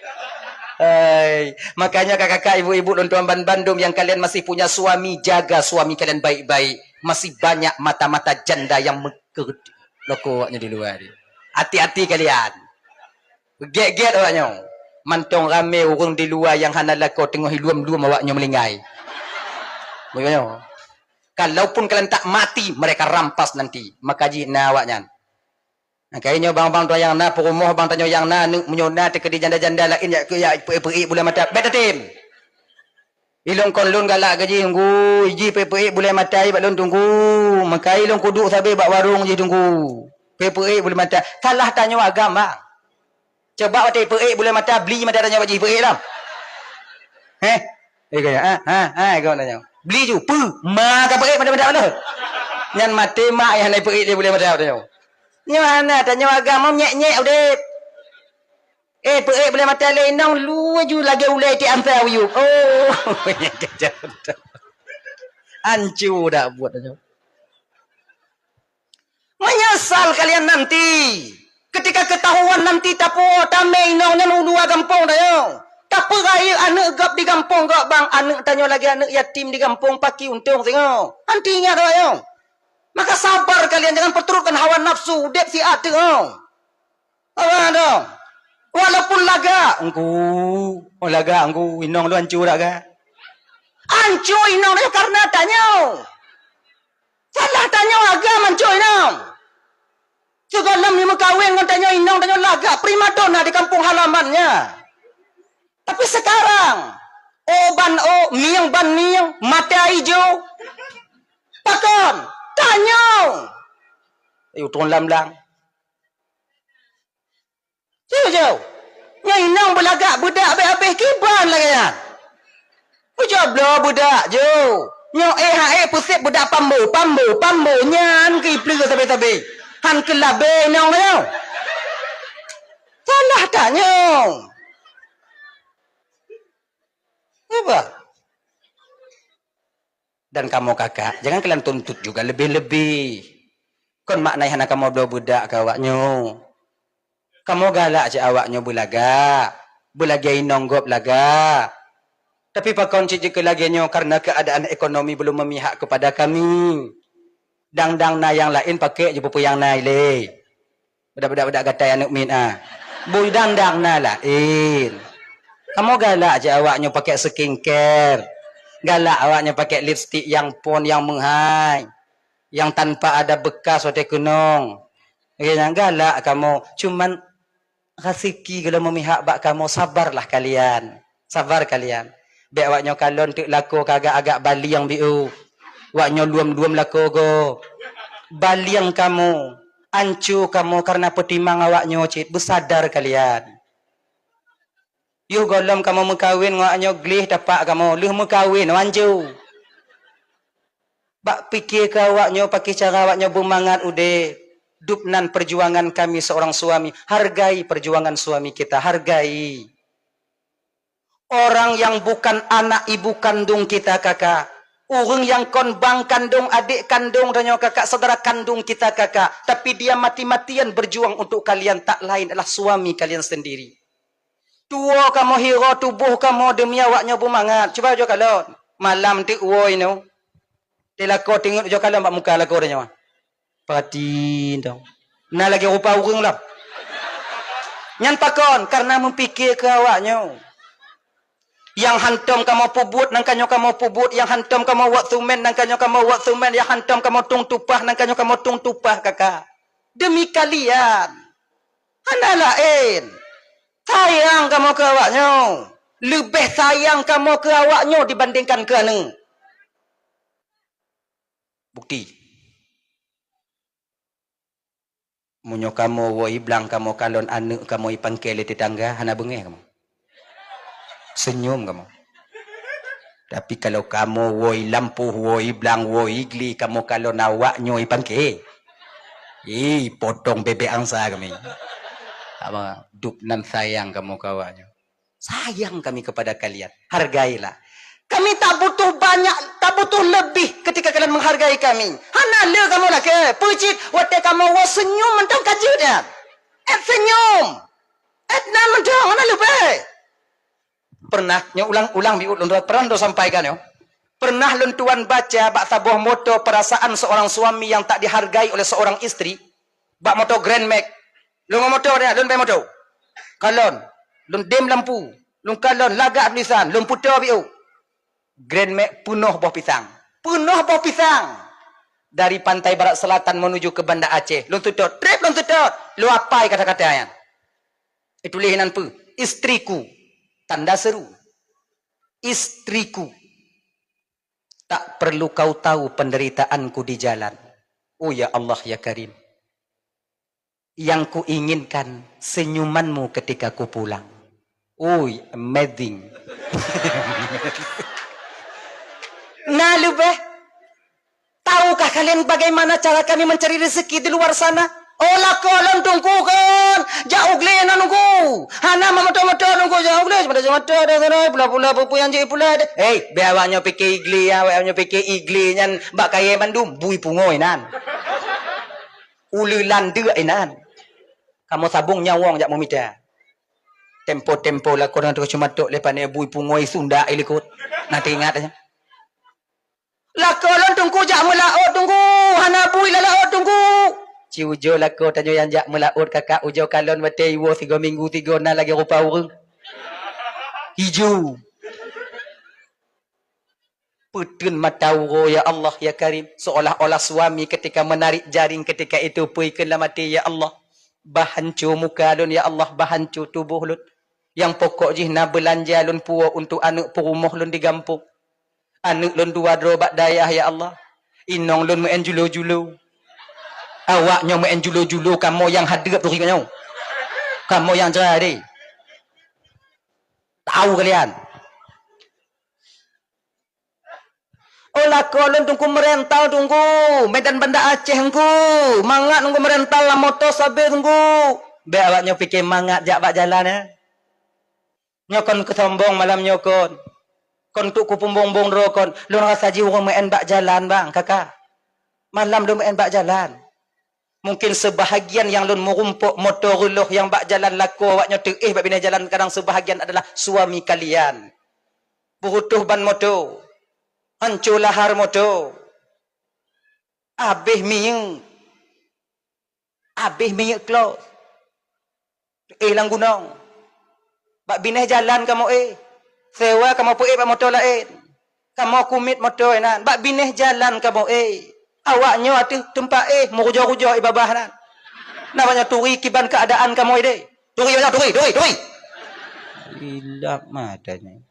Hai, makanya kakak-kakak, ibu-ibu, lôn tuan ban bandum yang kalian masih punya suami, jaga suami kalian baik-baik. Masih banyak mata-mata janda yang meukeureuti loko awaknyan di luwa ni. Hati-hati kalian. Gét-gét awaknyoe. Mantong ramé ureueng di luwa nyang hana lakoe teungoh iluem-luem awaknyoe meulinggai. Bunoe. Kalaupun kalian tak mati, mereka rampas nanti. Maka jih na awaknyan. Nah, kayée nyoe bang-bang tuan nyang na peurumoh, bang tanyoe nyang na aneuk, meunyoe na teukeudi janda-janda laén jak keu jak peuék-peuék buleuen mata. Bèk tatem. Ilôn kon lôn galak keu jih, Teungku, jih peuék-peuék buleuen mata bak lôn, Teungku. Meukai lôn kuduek sabe bak warong jih, Teungku. Peuék-peuék buleuen mata. Salah tanyoe agam, bang. Coba watèe peuék buleuen mata, bli mata tanyoe bak jih peuék lom. Heh? Eh, kaya, ha, ha, ha, kaya tanyoe. Bli ju, peue? Ma ka peuék mata-mata lôn. Nyan maté mak nyang hana peuék lé buleuen mata tanyoe. Nyoe hana, tanyoe agam nyék-nyék udép. Eh, peuék buleuen mata lé inong, laju lagèe ulèe ti ampai uyueb. Oh, hanco dak buet nyoe. Menyesal kalian nanti. Ketika ketahuan nanti tapuwoe tamé inong nyan u luwa gampông tanyoe. Tapeurayeuk aneuk gob di gampông gob, bang, aneuk tanyoe lagèe aneuk yatim di gampông, pakri untông singoh. Nanti ingat tanyoe. Maka sabar kalian, jangan perturutkan hawa nafsu, udép siat teungoh. Apa dong? Walaupun lagak, Teungku. Oh, lagak, Teungku. Inong lôn hanco lagak. Hanco inong nyoe karena tanyoe. Salah tanyoe agam hanco inong. Sigohlom meukawen ngon tanyoe inong, tanyoe lagak primadona di kampung halamannya. Tapi sekarang, o ban o, mieng ban mieng, mata ijo. Pakon? Tanyoe. Ayo, turun lam blang. Jauh-jauh. Nyan inong beulagak beudak habéh-habéh kiban lagèe nyan. Ujoe bloe beudak jauh. Nyoe éh ha éh peusép beudak pambo, pambo, pambo nyan keu ipleue sabe-sabe. Han keu labée inong nyoe. Salah tanyoe. Apa? Dan kamoe kakak, jangan kalian tuntut juga lebih-lebih. Kon makna hana kamoe bloe beudak keu awaknyoe. Kamoe galak cit awaknyoe beulagak, beulagèe inong gob lagak. Tapi pakon cit jeuet keu lagèe nyoe karena keadaan ekonomi belum memihak kepada kami. Dang-dang na nyang laén pakèk jipeupeue nyang na ilée. Beudak-beudak-beudak gatai aneuk miet ah. Bui dang-dang na laén. Kamoe galak cit awaknyoe pakèk skincare. Galak awaknyoe pakèk lipstik nyang phon nyang meuhai. Nyang tanpa ada bekas watèe keunong. Lagèe nyan galak kamoe, cuman raseuki gohlom memihak bak kamoe, sabarlah kalian. Sabar kalian. Bèk awaknyoe kalon teuk lakoe ka agak-agak balieng biôh. Awaknyoe luem-luem lakoe gob. Balieng kamoe, anco kamoe karena peutimang awaknyoe cit, beusadar kalian. Yoh gohlom kamoe meukawen ngon awaknyoe gleh tapak kamoe, lheueh meukawen, anco. Bak pike keu awaknyoe, pakri cara awaknyoe beumangat udép. Dub nan perjuangan kami seorang suami. Hargai perjuangan suami kita, hargai. Orang yang bukan anak ibu kandung kita, kakak. Ureueng nyang kon bang kandung, adék kandung tanyoe, kakak, saudara kandung kita, kakak. Tapi dia mati-matian berjuang untuk kalian, tak lain adalah suami kalian sendiri. Tuwoe kamoe hiroe tuboh kamoe demi awaknyoe beumangat. Cuba ujoe kalon. Malam teuk woe inoe. Di lakoe teungeut ujoe kalon bak muka lakoe tanyoe. Pati dong. Na lagèe rupa ureueng lom. Nyan pakon? Karena meupike keu awaknyoe. Nyang hantom kamoe peubuet, nyan ka nyoe kamoe peubuet. Nyang hantom kamoe wot sumen, nyan ka nyoe kamoe wot sumen. Nyang hantom kamoe tueng tupah, nyan ka nyoe kamoe tueng tupah, kakak. Demi kalian. Hana laén. Sayang kamoe keu awaknyoe. Leubeh sayang kamoe keu awaknyoe dibandingkan keu aneuk. Bukti. Meunyoe kamoe woe blang kamoe kalon aneuëk kamoe ipangke lé tetangga, hana beungéh kamoe. Senyum kamoe. Tapi kalau kamoe woe lampôh, woe blang, woe gli kamoe kalon awak nyoe ipangke. Ih, potong bebek angsa kami. Apa, dub nan sayang kamoe keu awak nyoe. Sayang kami kepada kalian. Hargailah. Kami tak butuh banyak, tak butuh lebih ketika kalian menghargai kami. Hana le kamoe lakée. Peue cit, watée kamoe woe senyum mantong ka jeuet nyan. Ét senyum. Ét nan mantong, hana leubeh. Pernah, nyoe ulang-ulang biut lôn pernah lôn sampaikan nyoe. Pernah lôn tuan baca bak saboh moto perasaan seorang suami yang tak dihargai oleh seorang istri. Bak moto Grand Max. Lôn ngon moto dia, lôn bèe moto. Kalon, lôn dem lampu, lôn kalon lagak tulisan, lôn puto biôh. Grand Max peunoh boh pisang. Peunoh boh pisang. Dari pantai barat selatan menuju ke Banda Aceh. Lôn seutôt, trép lôn seutôt. Lôn apai kata-kata nyan. Ituléh nan peue? Istriku. Tanda seru. Istriku. Tak perlu kau tahu penderitaanku di jalan. Oh ya Allah ya Karim. Yang kuinginkan senyumanmu ketika ku pulang. Ui, amazing. Na leubeh. Tahukah kalian bagaimana cara kami mencari rezeki di luar sana? Oh, lakoe lôn Teungku kon. Jak u glé na Teungku. Hana meumoto-moto Teungku, jak u glé. Cuma jak moto dah sana, pula-pula peue-peue nyang jipula deh. Hei, biar awak nyoe pike i glé, awak nyoe pike i glé nyan bak kayée mandum, bui pungo inan. Uleulan deuk inan. Kamoe sabong nyawong jak meumita. Tempo-tempo lakoe ngon teuk cumatok lé pane bui pungo i sunda i likot. Na teuingat aja. Lakoe lôn Teungku jak meulaôt Teungku, hana bui lam laôt Teungku. Ci ujoe lakoe tanyoe nyang jak meulaôt kakak, ujoe kalon watée iwoe sigoe minggu sigoe na lagée rupa ureuëng. Ijo. Peuteun mata uroe, ya Allah, ya Karim, seolah-olah suami ketika menarik jaring ketika itu peue keuh lam até, ya Allah. Bah hanco muka lôn, ya Allah, bah hanco tuboh lôn. Nyang pokok jih na beulanja lôn puwoe untuk aneuëk peurumoh lôn di gampông. Aneuëk lôn dua droe bak dayah, ya Allah. Inong lôn meu'en julo-julo. Awak nyoe meu'en julo-julo, kamoe nyang hadeup turi nyoe. Kamoe nyang jrai deh. Tahu kalian. Oh, lakoe lôn Teungku meurental Teungku, Medan Banda Aceh Teungku. Mangat Teungku meurental lam moto sabe Teungku. Bék awak nyoe pike mangat jak bak jalan, eh. Nyoe kon keusombong malam nyoe kon. Kon tuk kupeumbong-bong droe kon. Lôn rasa jih ureuëng meu'en bak jalan, bang, kakak. Malam lôn meu'en bak jalan. Mungkin seubahagian nyang lôn meurumpok moto reuloh nyang bak jalan lakoe awak nyoe teuéh bak binéh jalan, kadang seubahagian adalah suami kalian. Peurutoh ban moto, hanco lahar moto, abéh minyeuk, abéh minyeuk klos. Éh lam gunong. Bak binéh jalan kamoe éh. Sewa kamoe peuéh bak moto laén. Kamoe kumiet moto inan. Bak binéh jalan kamoe éh. Awak nyoe ateueh teumpat éh meurujoh-rujoh i babah nan. Na banyak turi kiban keuadaan kamoe deh. Turi banyak turi, turi, turi. Ilap matanya.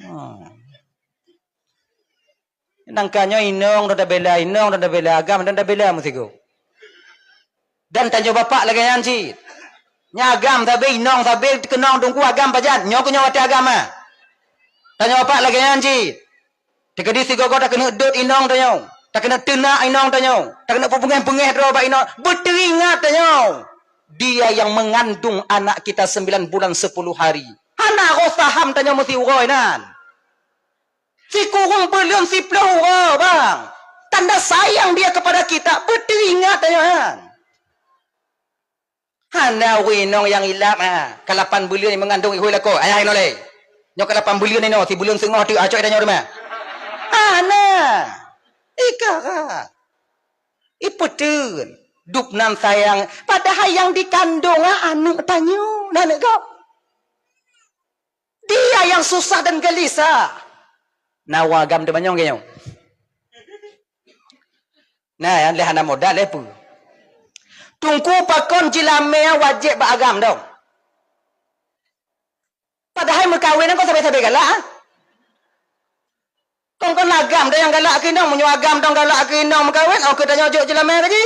Ha. Nangka nyoe inong dan tabela, inong dan tabela, agam dan tabela meusigoe. Dan tanyoe bapak lagée nyan cit. Nya agam sabe, inong sabe, keunong Teungku agam pajan. Nyoe keuh nyoe watée agam ah. Tanyoe bapak lagée nyan cit. Teukeudi sigoe-goe takeuneuk dot inong tanyoe, takeuneuk teunak inong tanyoe, takeuneuk peubeungéh-beungéh droe bak inong. Beuteuingat tanyoe. Dia yang mengandung anak kita sembilan bulan sepuluh hari. Hana roh saham tanyoe meusiuroe nan. Sikureueng buleuen siploh uroe, bang. Tanda sayang dia kepada kita, beuteuingat tanyoe nyan. Hana ureuëng inong nyang ilap, ha. Ka lapan buleuen meungandong ihôi lakoe, ayah inoe lé. Nyoe ka lapan buleuen inoe, sibuleuen seungoh teuk acok tanyoe teuma. Hana. Ika ka. Ipeuteun. Dub nan sayang, padahai nyang dikandong, ha, aneuëk tanyoe, na aneuëk gob. Dia yang susah dan gelisah. Na ureuëng agam teumanyong keu nyoe. Na nyang lé hana modal lé peue. Teungku pakon jilamé wajéb bak agam dong. Padahai meukawen nyan kon sabe-sabe galak, ah. Kon, kon agam dah nyang galak keu inong, meunyoe agam dong galak keu inong meukawen, oh, keu tanyoe jok jeulamé lagi.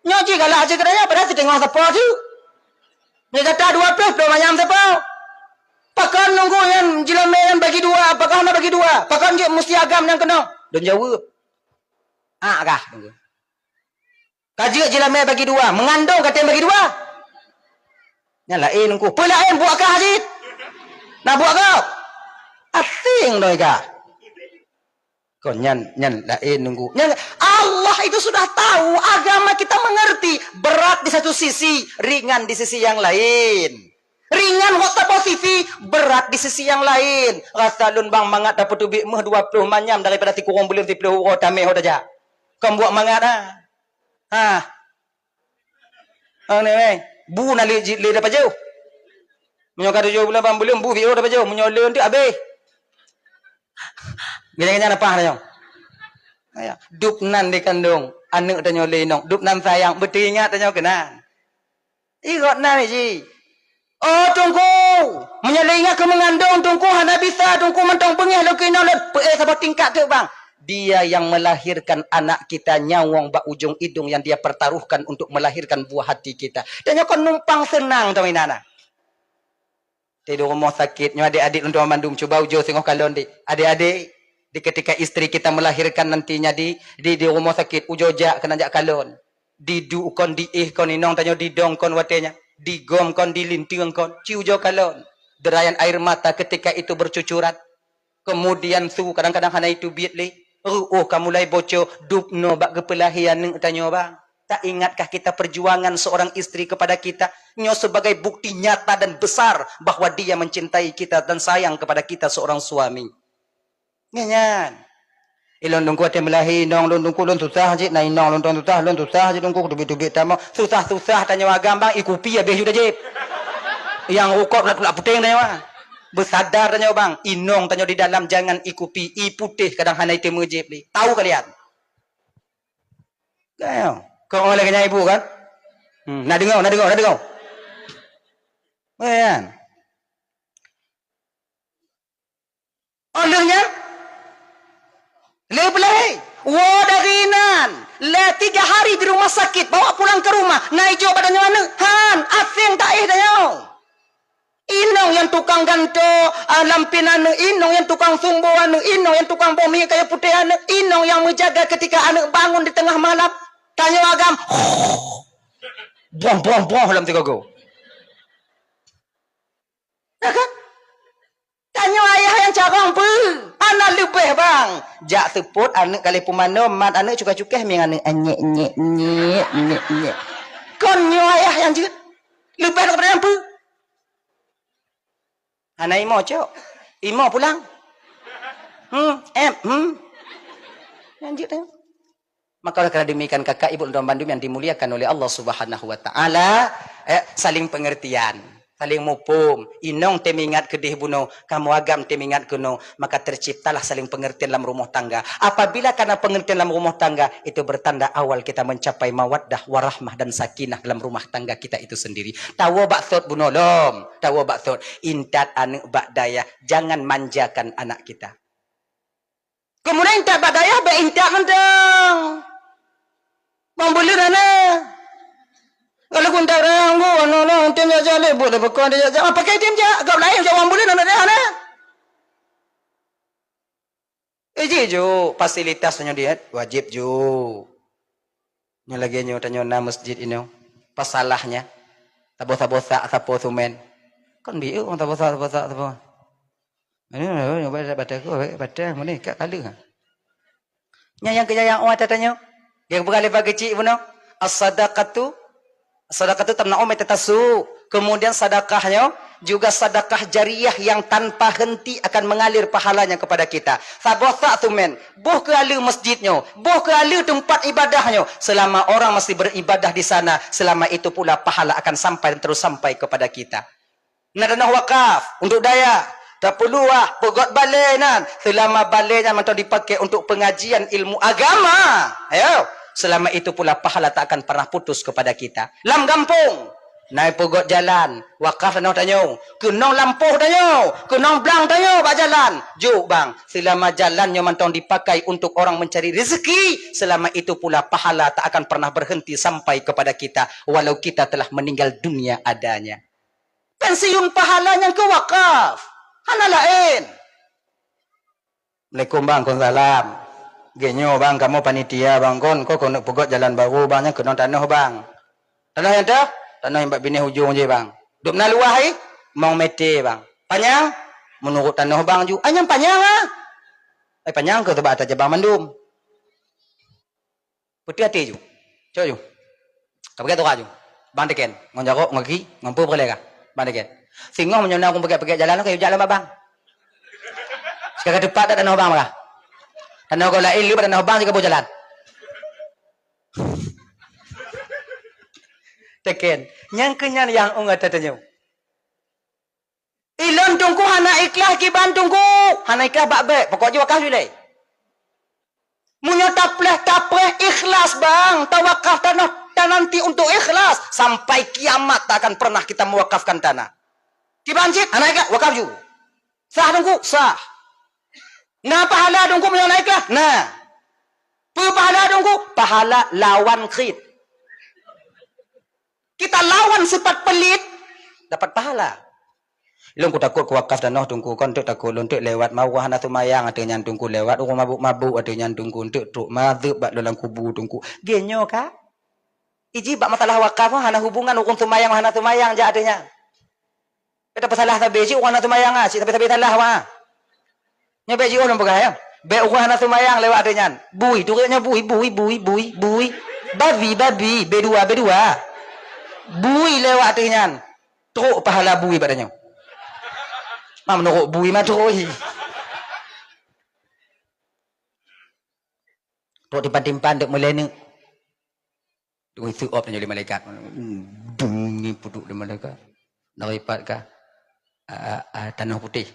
Nyoe jih galak jih keu tanyoe, padahal siteungoh sapo jih. Nyoe gata dua ploh, ploh manyam sapo. Pakon nunggu nyan jeulamé nyan bagi dua, pakon hana bagi dua? Pakon jeuet musti agam nyang keunong? Lôn jaweueb. Ah, kah nunggu. Ka jeuet jeulamé bagi dua, meungandong ka tem bagi dua. Nyan laén nungku. Peue laén buet kah jih? Na buet kah? Asing doi kah. Kon nyan, nyan laén nunggu. Nyan, Allah itu sudah tahu, agama kita mengerti. Berat di satu sisi, ringan di sisi yang lain. Ringan hok saboh sisi, berat di sisi yang lain. Rasa lôn bang mangat tapeuteubiet méuh dua ploh manyam daripada sikureueng buleuen siploh uroe tamé hok tajak. Kon buet mangat ah. Ha. Aneh, weh. Bu na lé, lé dapajoh. Meunyoe ka tujoh buleuen, lapan buleuen, bu viôh dapajoh. Meunyoe lé tu habéh. Gini-gini apa tanyoe? Ya. Dub nan dikandong aneuk tanyoe lé inong. Dub nan sayang, beuteuingat tanyoe keunan. Ih, gobnyan ji. Oh, Teungku, meunyoe lé ingat keu meungandong, Teungku, hana bisa, Teungku, mantong beungéh lôn keu inong lôn. Peuéh saboh tingkat teuk, bang. Dia yang melahirkan anak kita nyawöng bak ujong idong yang dia pertaruhkan untuk melahirkan buah hati kita. Tanyoe kon numpang seunang, teuma inan. Di rumoh sakét, nyoe adék-adék lôn tuan mandum, cuba ujoe singoh kalon, dek. Adék-adék, di ketika istri kita melahirkan nantinya di, di, di rumoh sakét, ujoe jak keunan jak kalon. Diduek kon, diéh kon, inong tanyoe didong kon watée nyan, digom kon, dilinteung kon, ci ujoe kalon. Derayan air mata ketika itu bercucuran. Kemudian su kadang-kadang hana iteubiet lé. Reuôh ka mulai bocor, dub noe bak geupeulahé aneuk tanyoe, bang. Tak ingatkah kita perjuangan seorang istri kepada kita? Nyoe sebagai bukti nyata dan besar bahwa dia mencintai kita dan sayang kepada kita seorang suami. Nyan, nyan. Ilôn Teungku watée meulahé inong lôn Teungku, lôn susah cit, na inong lôn susah, lôn susah cit Teungku, teubiet-teubiet tamong. Susah-susah tanyoe agam, bang, i kupi habéh yu tajép. Nyang rukok na tulak puténg tanyoe, bang. Beusadar tanyoe, bang, inong tanyoe di dalam jangan i kupi, i putéh kadang hana iteumé jép lé. Tahu kalian? Kayong. Kong oleh kenyang ibu kan? Hmm, na deungoe, na deungoe, na deungoe. Kan? Oh lheueh nyan, lheueh peulahé, woe dari inan, lé tiga hari di rumah sakit, bawa pulang ke rumah, na ijok bak tanyoe aneuk, han, aseng taéh tanyoe. Inong nyang tukang gantoe, ah, lampin aneuk, inong nyang tukang sumbo aneuk, inong nyang tukang boh minyeuk kayée putéh aneuk, inong nyang meujaga ketika aneuk bangun di teungoh malam, tanyoe agam, boh, boh, boh lam sigogo. Ya kan? Tanyoe ayah nyang carông peue? Hana leubeh, bang. Jak seupôt aneuk ka lheueh pumanö, mat aneuk cukéh-cukéh mieng aneuk, "Nyek, nyek, nyek, nyek, nyek." Kon nyoe ayah nyang jeuet. Leubeh daripada nyan peue? Hana imo, cok. Imo pulang. Hmm, em, hmm. Nyang jeuet nyoe. Maka oleh karena demikian, kakak ibu dan bandum yang dimuliakan oleh Allah Subhanahu wa Ta'ala, eh, saling pengertian, saling muphom. Inong teuingat keudeh bunoe, kamoe agam teuingat keunoe, maka terciptalah saling pengertian dalam rumah tangga. Apabila karena pengertian dalam rumah tangga, itu bertanda awal kita mencapai mawaddah, warahmah, dan sakinah dalam rumah tangga kita itu sendiri. Tawoe bak sot bunoe lom, tawoe bak sot. Intat aneuk bak dayah, jangan manjakan anak kita. Keumudian intat bak dayah, bék intat mantong. Bang buleuen hana. Kalau kuntat dayah nggu, anu, anu, tem jak-jak lé, buet dah peukong dia jak-jak. Ah, pakai tem jak, gob laén jak bang buleuen hana dayah hana. Eh, jih ju, fasilitas nyoe diet, wajéb ju. Nyoe lagée nyoe tanyoe na masjid inoe. Pasalahnya, taboh-taboh sak sapo sumen. Kan bieu ureuëng taboh sak, taboh sak, taboh. Ini, ini, ini, batai, batai aku, batai, batai, mana ikat kali ha. Nyang, nyang kejayaan ata tanyoe. Dia bukan lepas kecil pun. As-sadaqatu, sadaqatu tamna'u maitatasu. Kemudian sedekahnya juga sedekah jariah yang tanpa henti akan mengalir pahalanya kepada kita. Saboh sak sumen, boh keu aleue masjid nyoe, boh keu aleue teumpat ibadah nyoe, selama orang masih beribadah di sana, selama itu pula pahala akan sampai dan terus sampai kepada kita. Na tanoh wakaf untuk dayah, tapeuleubeh peugot balée nyan, selama balée nyan mantong dipakai untuk pengajian ilmu agama, ya, selama itu pula pahala tak akan pernah putus kepada kita. Lam gampông, Na ipeugöt jalan, wakaf tanoh tanyoe, keunong lampôh tanyoe, keunong blang tanyoe bak jalan. Jok bang, seulama jalan nyoe mantong dipakai untuk orang mencari rezeki, selama itu pula pahala tak akan pernah berhenti sampai kepada kita, walau kita telah meninggal dunia adanya. Pensiun pahala nyang keu wakaf, hana laén. Assalamualaikum bang, waalaikumsalam. Geuh nyoe bang, kamoe panitia bang kon, ko keuneuk peugöt jalan barô bang, nyang keunong tanoh bang. Tanoh nyang teuh? Tanoh nyang bak binéh ujong jih bang. Dum na luwah hai? Mong meter bang. Panyang? Meunurot tanoh bang ju. Ai nyang panyang ah. Ai panyang keu teuba ata jabang mandum. Putih até ju. Cok ju. Ka peugah tora ju. Bang teken. Ngon jarok, ngon gaki, ngon peue peureulèe kah? Bang teken. Singoh meunyoe na ureueng peugah-peugah jalan, kayue jak lam abang. Sigaga teupat dak tanoh abang kah? Tanoh gob laén le bak tanoh abang sigaboh jalan. Teken. Nyang keunyan nyang ung ata tanyoe. Ilôn teungku hana ikhlas kiban teungku. Hana ikhlas bak bèk. Pokok jih wakaf jih lé. Meunyoe tapleh, tapreh ikhlas bang, tawakaf tanoh, tananti untuk ikhlas. Sampai kiamat tak akan pernah kita mewakafkan tanah. Kiban cit, hana ikhlas, wakaf ju. Sah teungku, sah. Na pahala teungku meunyoe hana ikhlas? Na. Peue pahala teungku? Pahala lawan khit. Kita lawan sifat pelit, dapat pahala. Lôn kutakot kuwakaf tanoh teungku, kon teuk takot lôn teuk lewat mawah hana seumayang ateueh nyan teungku, lewat ureueng mabuk-mabuk ateueh nyan teungku, teuk trok mazeueb bak lôn lam kubu teungku. Geuh nyoe ka? Iji bak masalah wakaf hana hubungan ureueng seumayang hana seumayang jak ateueh nyan. Bèk tapeusalah sabe cit ureueng hana seumayang ah, cit sabe-sabe salah wah. Nyoe bèk jiôh lôn peugah ya. Bèk ureueng hana seumayang lewat ateueh nyan. Bui, turék nyoe bui, bui, bui, bui, bui. Babi, babi, B dua, B dua. Bui lewat ateueh nyan. Trok pahala bui bak tanyoe. Ma meunurot bui ma trok hi. Trok tipan-tipan dek meulèe neuk. Teuka iseu'ob tanyoe lé malaikat. Dung, peuduek lé malaikat. Dari pat ka, a, a, a, tanoh putéh.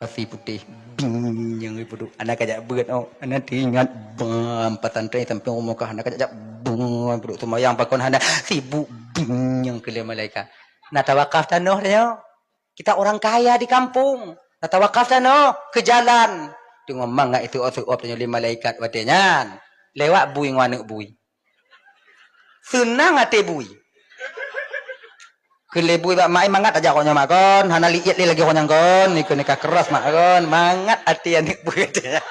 Pasi putéh. Bing, nyang peuduek. Hana kajak beuet, oh. Hana teuingat. Bam, pesantren sampéng rumoh ka. Hana kajak, bam, peuduek seumayang pakon hana. Sibuk. Bing, nyang keu lé malaikat. Na tawakaf tanoh tanyoe. Kita orang kaya di kampung. Na tawakaf tanoh keu jalan. Teungoh mangat iseu'ob-seu'ob tanyoe lé malaikat watèe nyan. Lewat bui ngon aneuk bui. Seunang até bui. Keu lé bui bak mak, mangat aja roh nyoe mak kon, hana liet lé lagèe roh nyang kon, ikeu nikah keras mak kon, mangat até aneuk bui watèe nyan.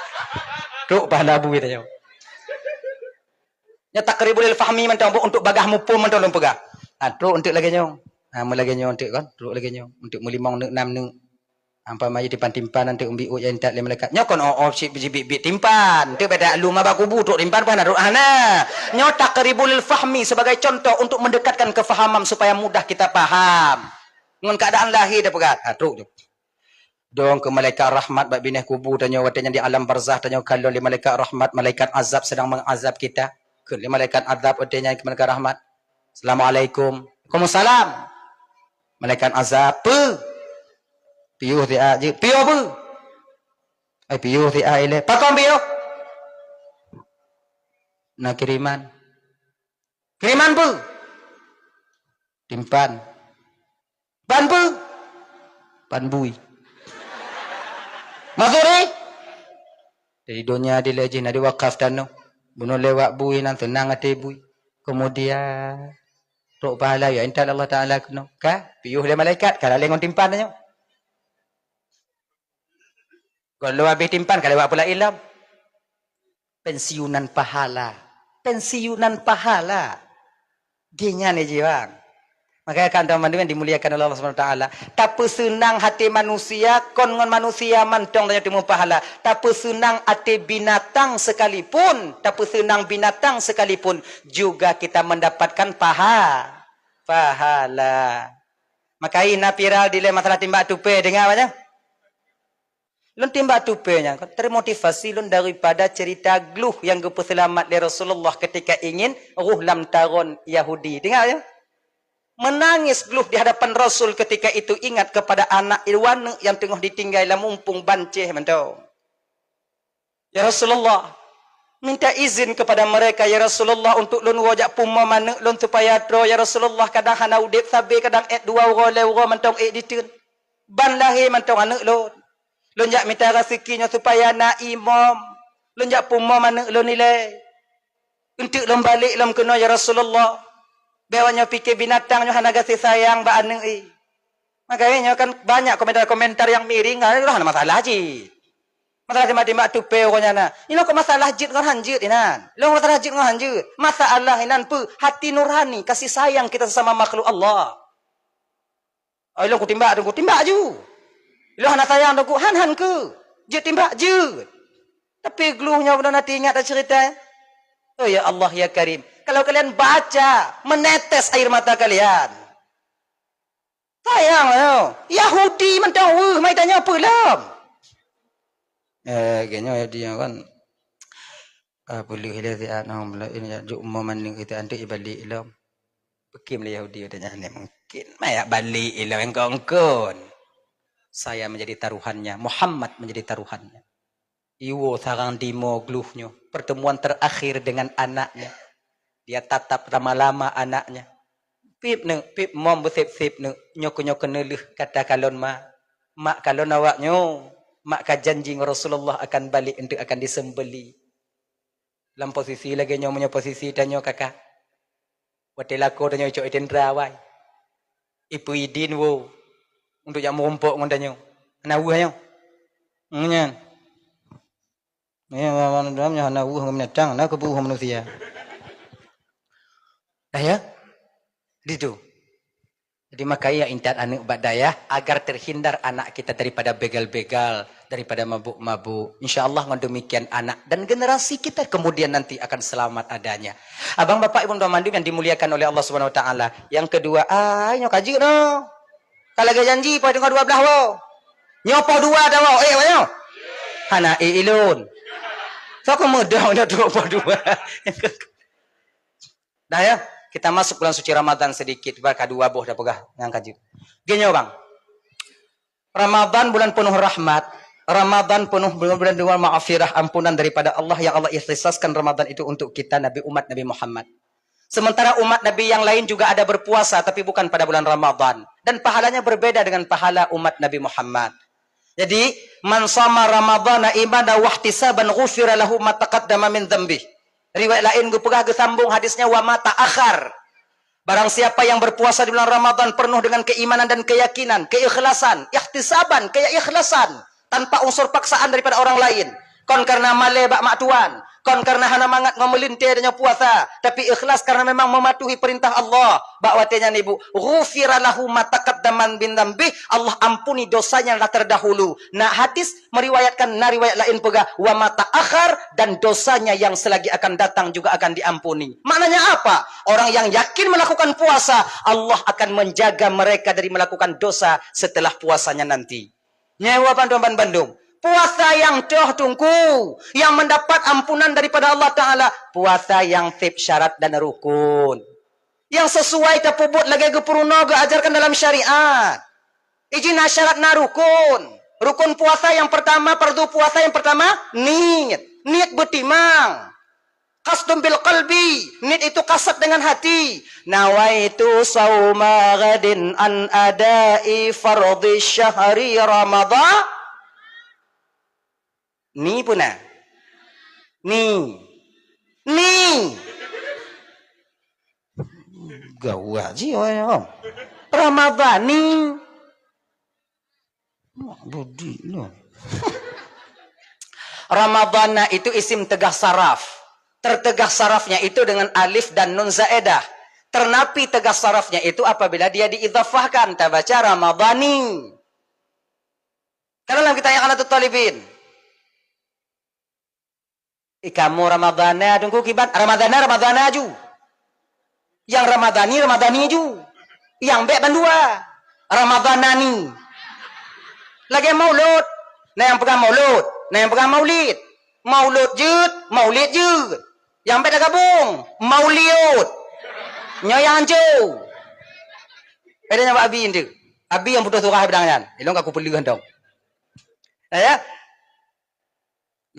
Trok pahala bui tanyoe. Nyoe taqribul lil fahmi mantong, untuk bagah muphom mantong lôn peugah. Ha, trok eunteuk lagèe nyoe. Ha, meulagèe nyoe eunteuk kan? Trok lagèe nyoe. Eunteuk meulimong neuk, nam neuk. Umpama jih tipan-tipan eunteuk, umbi uet nyang intat lé malaikat. Nyoe kon oh, oh, cit biet-biet tipan. Eunteuk beda lom bak kubu trok tipan pun hana trok hana. Nyoe taqribul lil fahmi sebagai contoh untuk mendekatkan kefahaman supaya mudah kita paham. Ngon keadaan lahé tapeugah. Ha, trok tu. Dong keu malaikat rahmat bak binéh kubu tanyoe watèe nyan di alam barzakh tanyoe kalon lé malaikat rahmat, malaikat azab sedang mengazab kita. Kheun lé malaikat azab watèe nyan keu malaikat rahmat, "Assalamualaikum." "Waalaikumsalam." Malaikat azab, "Peue?" "Piôh siat jeuet." "Piôh peue?" "Ai piôh siat ilèe." "Pakon piôh?" "Na kiriman." "Kiriman peue?" "Timpan." "Pan peue?" "Pan bui." "Maksud jih?" "Dari donya dilèe jih na diwakaf tanoh. Bunoe lewat bui nyan seunang até bui. Keumudian trok pahala ya intat Allah Taala keunoe. Ka piôh lé malaikat, ka lalé ngon timpan tanyoe." Gohlom habéh timpan ka lewat pula ilom. Pensiunan pahala. Pensiunan pahala. Geuh nyan jih bang. Makanya kan teman-teman yang dimuliakan oleh Allah Subhanahu Wa Taala. Tapeuseunang hati manusia, kon ngon manusia mantong tanyoe teumeupahala. Tapeuseunang hati binatang sekalipun, tapeuseunang binatang sekalipun juga kita mendapatkan paha, pahala. Makanya viral dilèe masalah timbak tupe, dengar banyak. Lôn timbak tupe nyan kon termotivasi lôn daripada cerita gluh nyang geupeuseulamat lé Rasulullah ketika ingin roh lam taron Yahudi. Teuingat ya? Menangis gluh di hadapan Rasul ketika itu ingat kepada anak iwaneuek nyang teungoh ditinggai lam mumpung bancéh mantong. "Ya Rasulullah, Minta izin kepada mereka, "Ya Rasulullah, untuk lôn woe jak pumoe manök lôn supaya troe, ya Rasulullah, kadang hana udeb sabe, kadang ék dua uroe, lhée uroe mantong ék diteun. Ban lahé mantong aneuëk lôn. Lôn jak mita raseuki nyoe supaya na imom. Lôn jak pumoe manök lôn ilée. Eunteuk lôn balek lom keunoe, ya Rasulullah. Bék awak nyoe pike binatang nyoe hana gaséh sayang bak aneuëk i." Maka nyoe kan banyak komentar-komentar nyang miring, ah, hana masalah cit. Masalah timbak-timbak tupée uroe nyan na. Nyoe kok masalah jeuet ngon han jeuet inan. Lôn masalah jeuet ngon han jeuet. Masalah inan peue? Hati nurani, kasih sayang kita sesama makhluk Allah. Oh, ilôn kutimbak, kutimbak ju. Ilôn hana sayang, han-han keu. Jeuet timbak, jeuet. Tapi gleh nyoe beuna na teuingat dah cerita. Oh ya Allah ya Karim, kalau kalian baca, menetes air mata kalian. Sayang lah nyoe. Yahudi mantong weueh, mai tanyoe peue lom? Eh, geuh nyoe Yahudi nyoe kan. Ah, peuleueh ilée siat nong, peuleueh ini jak juk umoe manök itu anteuk ibalek ilom. Peue kheueh lé Yahudi watée nyan, mungkin ma jak balek ilom engkon-engkon. Saya menjadi taruhannya, Muhammad menjadi taruhannya. Iwoe sarang dimoe gleh nyoe, pertemuan terakhir dengan anaknya. Dia tatap lama-lama anaknya. "Pip neuk, pip mom beusép-sép neuk, nyoe keu nyoe keuneulheueh kata kalon ma. Mak kalon awak nyoe, mak ka janji ngon Rasulullah akan balek eunteuk akan disembeli." Lam posisi lagée nyoe, meunyoe posisi tanyoe kakak, watée lakoe tanyoe icok itindra awai, ipeue idin woe untuk jak meurumpok ngon tanyoe. Hana weueh nyoe. Nyan. Ya, dalam nyoe hana weueh ngon binatang, na keupeue manusia. Dah ya? Ditu. Jadi maka ya intat aneuk bak dayah agar terhindar anak kita daripada begal-begal, daripada mabuk-mabuk. Insya Allah ngon demikian anak dan generasi kita kemudian nanti akan selamat adanya. Abang bapak ibu tuan mandum yang dimuliakan oleh Allah Subhanahu wa taala. Yang kedua, ai nyoe ka jeuet noh. Ka lagée janji poh teungoh dua belas woe. Nyoe poh dua dah woe. Eh, nyoe. Hana eh ilôn. Soe keumeudong dah poh dua. Dah ya, kita masuk bulan suci Ramadan sedikit, bah ka dua boh dah peugah nyang ka jeuet. Geuh nyoe bang. Ramadan bulan penuh rahmat, Ramadan penuh bulan, bulan dengan maghfirah, ampunan daripada Allah yang Allah ikhtisaskan Ramadan itu untuk kita Nabi, umat Nabi Muhammad. Sementara umat Nabi yang lain juga ada berpuasa tapi bukan pada bulan Ramadan dan pahalanya berbeda dengan pahala umat Nabi Muhammad. Jadi, "Man shama Ramadhana imanan wahtisaban ghufira lahu ma taqaddama min dzanbih." Riwayat laén geupeugah geusambong hadisnya, "Wa ma ta'akhkhar." Barang siapa yang berpuasa di bulan Ramadan penuh dengan keimanan dan keyakinan, keikhlasan, ihtisaban, keikhlasan, tanpa unsur paksaan daripada orang lain, kon karena malée bak mak tuan, kon karena hana mangat ngon meulintée tanyoe puasa, tapi ikhlas karena memang mematuhi perintah Allah. Bak watée nyan ibu, "Ghufira lahu ma taqaddama min dzanbih," Allah ampuni dosanya yang telah terdahulu. Na hadis meriwayatkan, na riwayat laén peugah, "Wa ma ta'akhkhar," dan dosanya yang selagi akan datang juga akan diampuni. Maknanya apa? Orang yang yakin melakukan puasa, Allah akan menjaga mereka dari melakukan dosa setelah puasanya nanti. Nyoe bandum-bandum. Puasa nyang toh teungku, yang mendapat ampunan daripada Allah Taala, puasa nyang sép syarat dan rukun. Nyang sesuai tapeubuet lagée geupeurunoe geuajarkan dalam syariat. Iji na syarat na rukun. Rukun puasa nyang pertama, fardu puasa nyang pertama, niet. Niet beutimang. Qasdun bil qalbi, niet itu kasad dengan hati. Nawaitu sauma ghadin an adai fardhi syahri Ramadhan. Ni puna. Ni. Ni. Gawat ji orang ni. Ramadhani. Mak budi lu. Ramadhana itu isim tegah saraf. Tertegah sarafnya itu dengan alif dan nun zaedah. Ternapi tegah sarafnya itu apabila dia diidhafahkan, tabaca Ramadhani. Kan dalam kitab I'anatut Talibin. Eh, kamoe Ramadhana teungku kiban, Ramadhana, Ramadhana ju. Nyang Ramadhani, Ramadhani ju. Nyang bék bandua. Ramadhanani. Lagée maulud. Na nyang peugah maulud, na nyang peugah maulid. Maulud jeuet, maulid jeuet. Nyang bék tagabong, mauliud. Nyoe nyang hanco. Beda nyan bak abi nteuk. Abi nyang putôh surah bidang nyan. Ilong ka kupeuleueh dong. Ya, ya.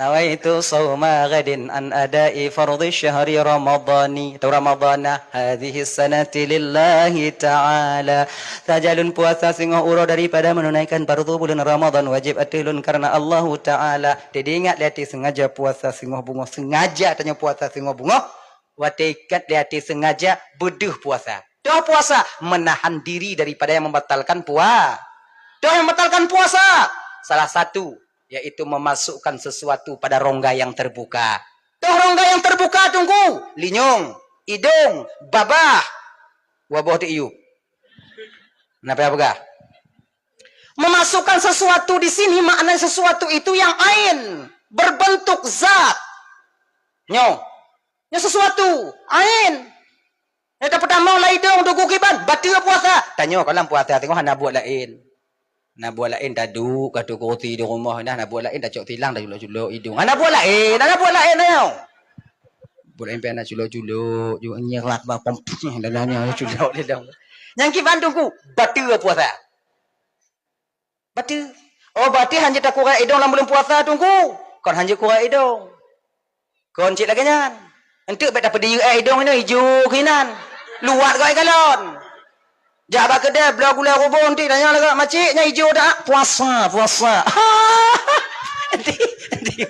Nawaitu shauma ghadin an ada'i fardhi syahri ramadhani, atau ramadhana, hadhihi sanati lillahi ta'ala. Sajan lôn puasa singoh uroe daripada menunaikan fardu buleuen Ramadhan wajéb ateueh lôn kareuna Allahu Ta'ala. Teuingat lé até sengaja puasa singoh beungoh, sengaja tanyoe puasa singoh beungoh. Watée ikat lé até sengaja beudeuh puasa. Toh puasa menahan diri daripada yang membatalkan pua-, toh yang membatalkan puasa. Salah satu yaitu memasukkan sesuatu pada rongga yang terbuka. Toh rongga yang terbuka, Teungku? Linyong, idong, babah, waboh di iup. Kenapa ya peugah? Memasukkan sesuatu di sini makna sesuatu itu yang ain, berbentuk zat. Nyoe, nyoe sesuatu ain. Nyata peutamong lam idong Teungku kiban, bateue puasa. Tanyoe ka lam puasa singoh hana buet laén. Hana buet laén taduek ka tukosi di rumoh, nah, hana buet laén tacok silang taculok-culok idong. Hana buet laén, hana buet laén tanyoe. Buet laén pih hana culok-culok, ju nyerat bak pom, dah, dah, dah, culok di dong. Nyang kiban Teungku, bateue puasa. Bateue. Oh, bateue hanjeuet takurek idong lam buleuen puasa, Teungku? Kon hanjeuet kurek idong. Kon cit lagée nyan. Enteuk bék tapeudiyeu ék idong inoe ijo keunan. Luwat goe galon. Jak bak keudè, bloe gulai rubon ti, tanyong lagak, "Macik, nyan ijo dak?" "Puasa, puasa." Enti, enti.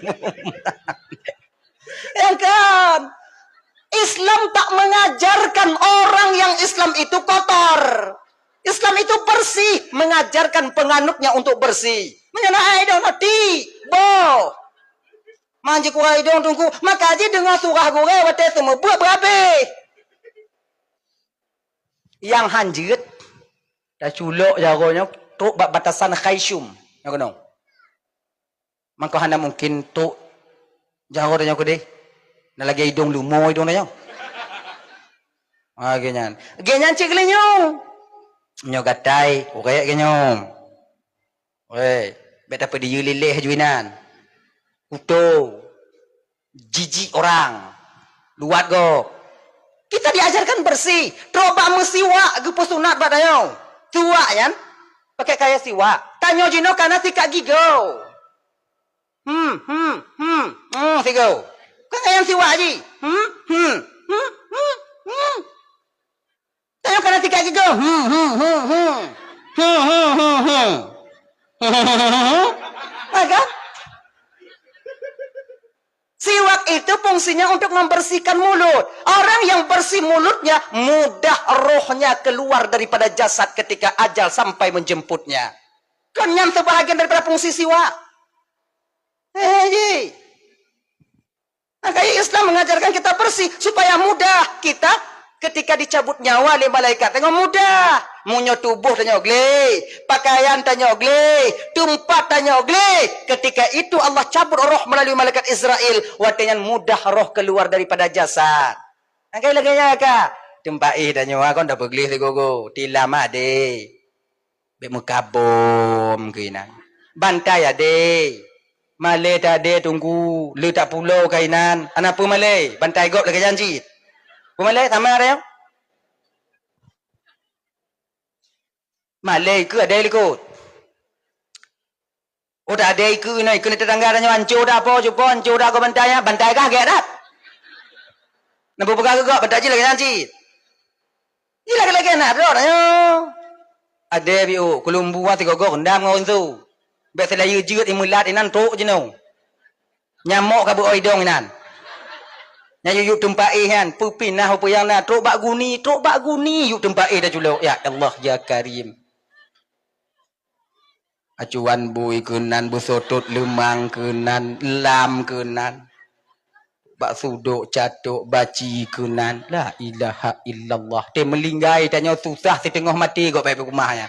Yang kan, Islam tak mengajarkan orang yang Islam itu kotor. Islam itu bersih, mengajarkan penganutnya untuk bersih. Meunyoe na ai idong, mati, boh. Manjeuet kurek idong Teungku, maka jideungoe surah gurée watée seumeubeuet beurabéh. Nyang hanjeuet, taculok jaroe nyoe trok bak batasan khaisyum. Nyoe keunoe. Mangko hana mungkin trok jaroe tanyoe keudeh. Na lagée idong leumo idong tanyoe. Ah, lagée nyan. Lagée nyan cit geulinyueng. Nyoe gatai, kurek lagée nyoe. Weh, bék tapeudiyeu lileh ju inan. Kuto, jijik orang, luwat gob. Kita diajarkan bersih. Trok bak meusiwak geupeusunat bak tanyoe. Siwak nyan pakai kaya siwak. Tanyoe jinoe kana sikat gigoe. Hmm, hmm, hmm, hmm, sigoe. Kan kaya siwak ji. Hmm, hmm, hmm, hmm, hmm. Tanyoe kana sikat gigoe. Hmm, hmm, hmm, hmm. Hmm, hmm, hmm, hmm. Ha, kan? Siwak itu fungsinya untuk membersihkan mulut. Orang yang bersih mulutnya, mudah rohnya keluar daripada jasad ketika ajal sampai menjemputnya. Kon nyan sebahagian daripada fungsi siwak. Eh, ji. Makanya Islam mengajarkan kita bersih supaya mudah kita ketika dicabut nyawa oleh malaikat. Tengok mudah. Meunyoe tuboh tanyoe gleh, pakaian tanyoe gleh, teumpat tanyoe gleh. Ketika itu Allah cabut roh melalui malaikat Israel. Watée nyan mudah roh keluar daripada jasad. Makanya lagée nyan ka. Teumpat éh tanyoe kon dah peugleh sigogo. Tilam adé. Bék meukabom keuinan. Bantai adé. Malée tadé Teungku, le tapulo kainan. Hana peumalée, bantai gob lagée nyan cit. Peumalée sama ada nyang? Malée keu adé likot. Oh, tak adé ikeu inoe, ikeu tetangga tanyoe anco dah po, cupo anco dah gob bantai nyan, bantai kah gét dah. Nang peugah keu gob bantai cit lagée nyan cit. Ji lagée-lagée na droe tanyoe. Adé biôh, keulumbu sigogo rendam ngon reunsu. Bék seulayeue jeuet imeulat inan trok jinoe. Nyamok ka beuoi idong inan. Nyan yue yub teumpat éh nyan, peupinah peue nyang na, trok bak guni, trok bak guni yub teumpat éh taculok. Ya Allah, ya Karim. Acuan bui keunan, beuseutot leumang keunan, lam keunan. Bak sudok catok baci keunan. La ilaha illallah. Teumeulinggai tanyoe susah siteungoh maté gob bak rumoh nyan.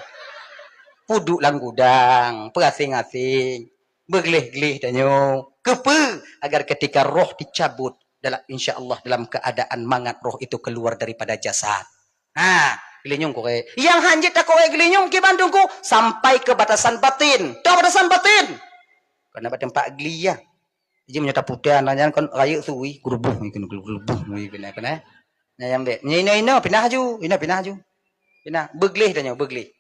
Peuduek lam gudang, peuaseng-aseng. Beugleh-gleh tanyoe. Keupeue? Agar ketika roh dicabut, dalam, insya Allah dalam keadaan mangat roh itu keluar daripada jasad. Ha, geulinyueng kurek. Nyang hanjeuet takurek geulinyueng kiban Teungku sampai ke batasan batin. Toh batasan batin. Kena bak teumpat glia. Ji meunyoe taputa nyan kon rayeuk sui, geureubuh, geureubuh, geureubuh, kena, kena. Nyan nyang bék. Nyan inoe-inoe pinah aju, inoe pinah aju. Pinah, beugleh tanyoe, beugleh.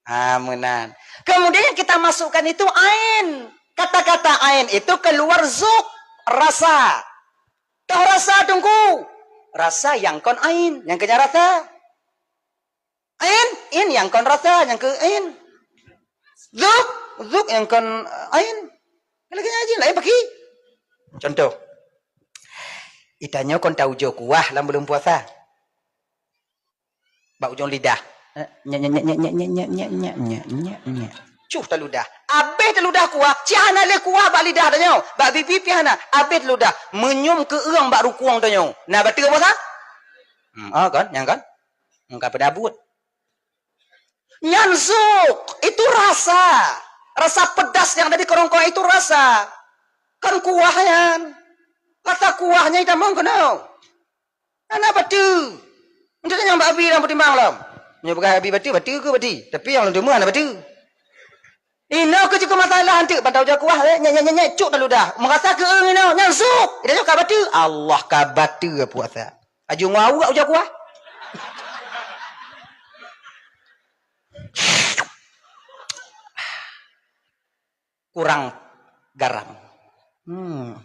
Ha, meunan. Kemudian yang kita masukkan itu ain. Kata-kata ain Ain itu keluar zuk, rasa. Toh rasa, Teungku? Rasa nyang kon ain, nyang keunyan rasa. Ain, ain nyang kon rasa, nyang keu ain. Zuk, zuk nyang kon ain. Lagèe nyan jih, laén pakri. Contoh. Geutanyoe kon taujoe kuah lam buleuen puasa. Bak ujong lidah. Nyek, nyek, nyek. Cuh taludah. Abéh taludah kuah, cit hana lé kuah bak lidah tanyoe. Bak bibi pih hana. Abéh taludah. Meunyum keu eueng bak rukueng tanyoe. Na bateue puasa? Hmm, oh, kan? Nyang kan? Engka peudabut. Nyan zuk, itu rasa. Rasa pedas nyang ada di keurongkong itu rasa. Kan kuah nyan. Rasa kuah nyan itamong keunoe. Hana bateue. Untuk nyang bak abi lam peutimang lom. Nyoe peugah abi bateue, bateue keu bateue. Tapi nyang lôn deungoe hana bateue. Inoe keu jeuet keu masalah anteuk, ban taujoe kuah, eh, nyek, nyek, nyek, nyek, cuk taludah. Meurasa keu eueng inoe, nyan zuk. Inoe ka bateue. Allah ka bateue puasa. Aju ngon aweuek ujoe kuah. Kurang garam. Hmm.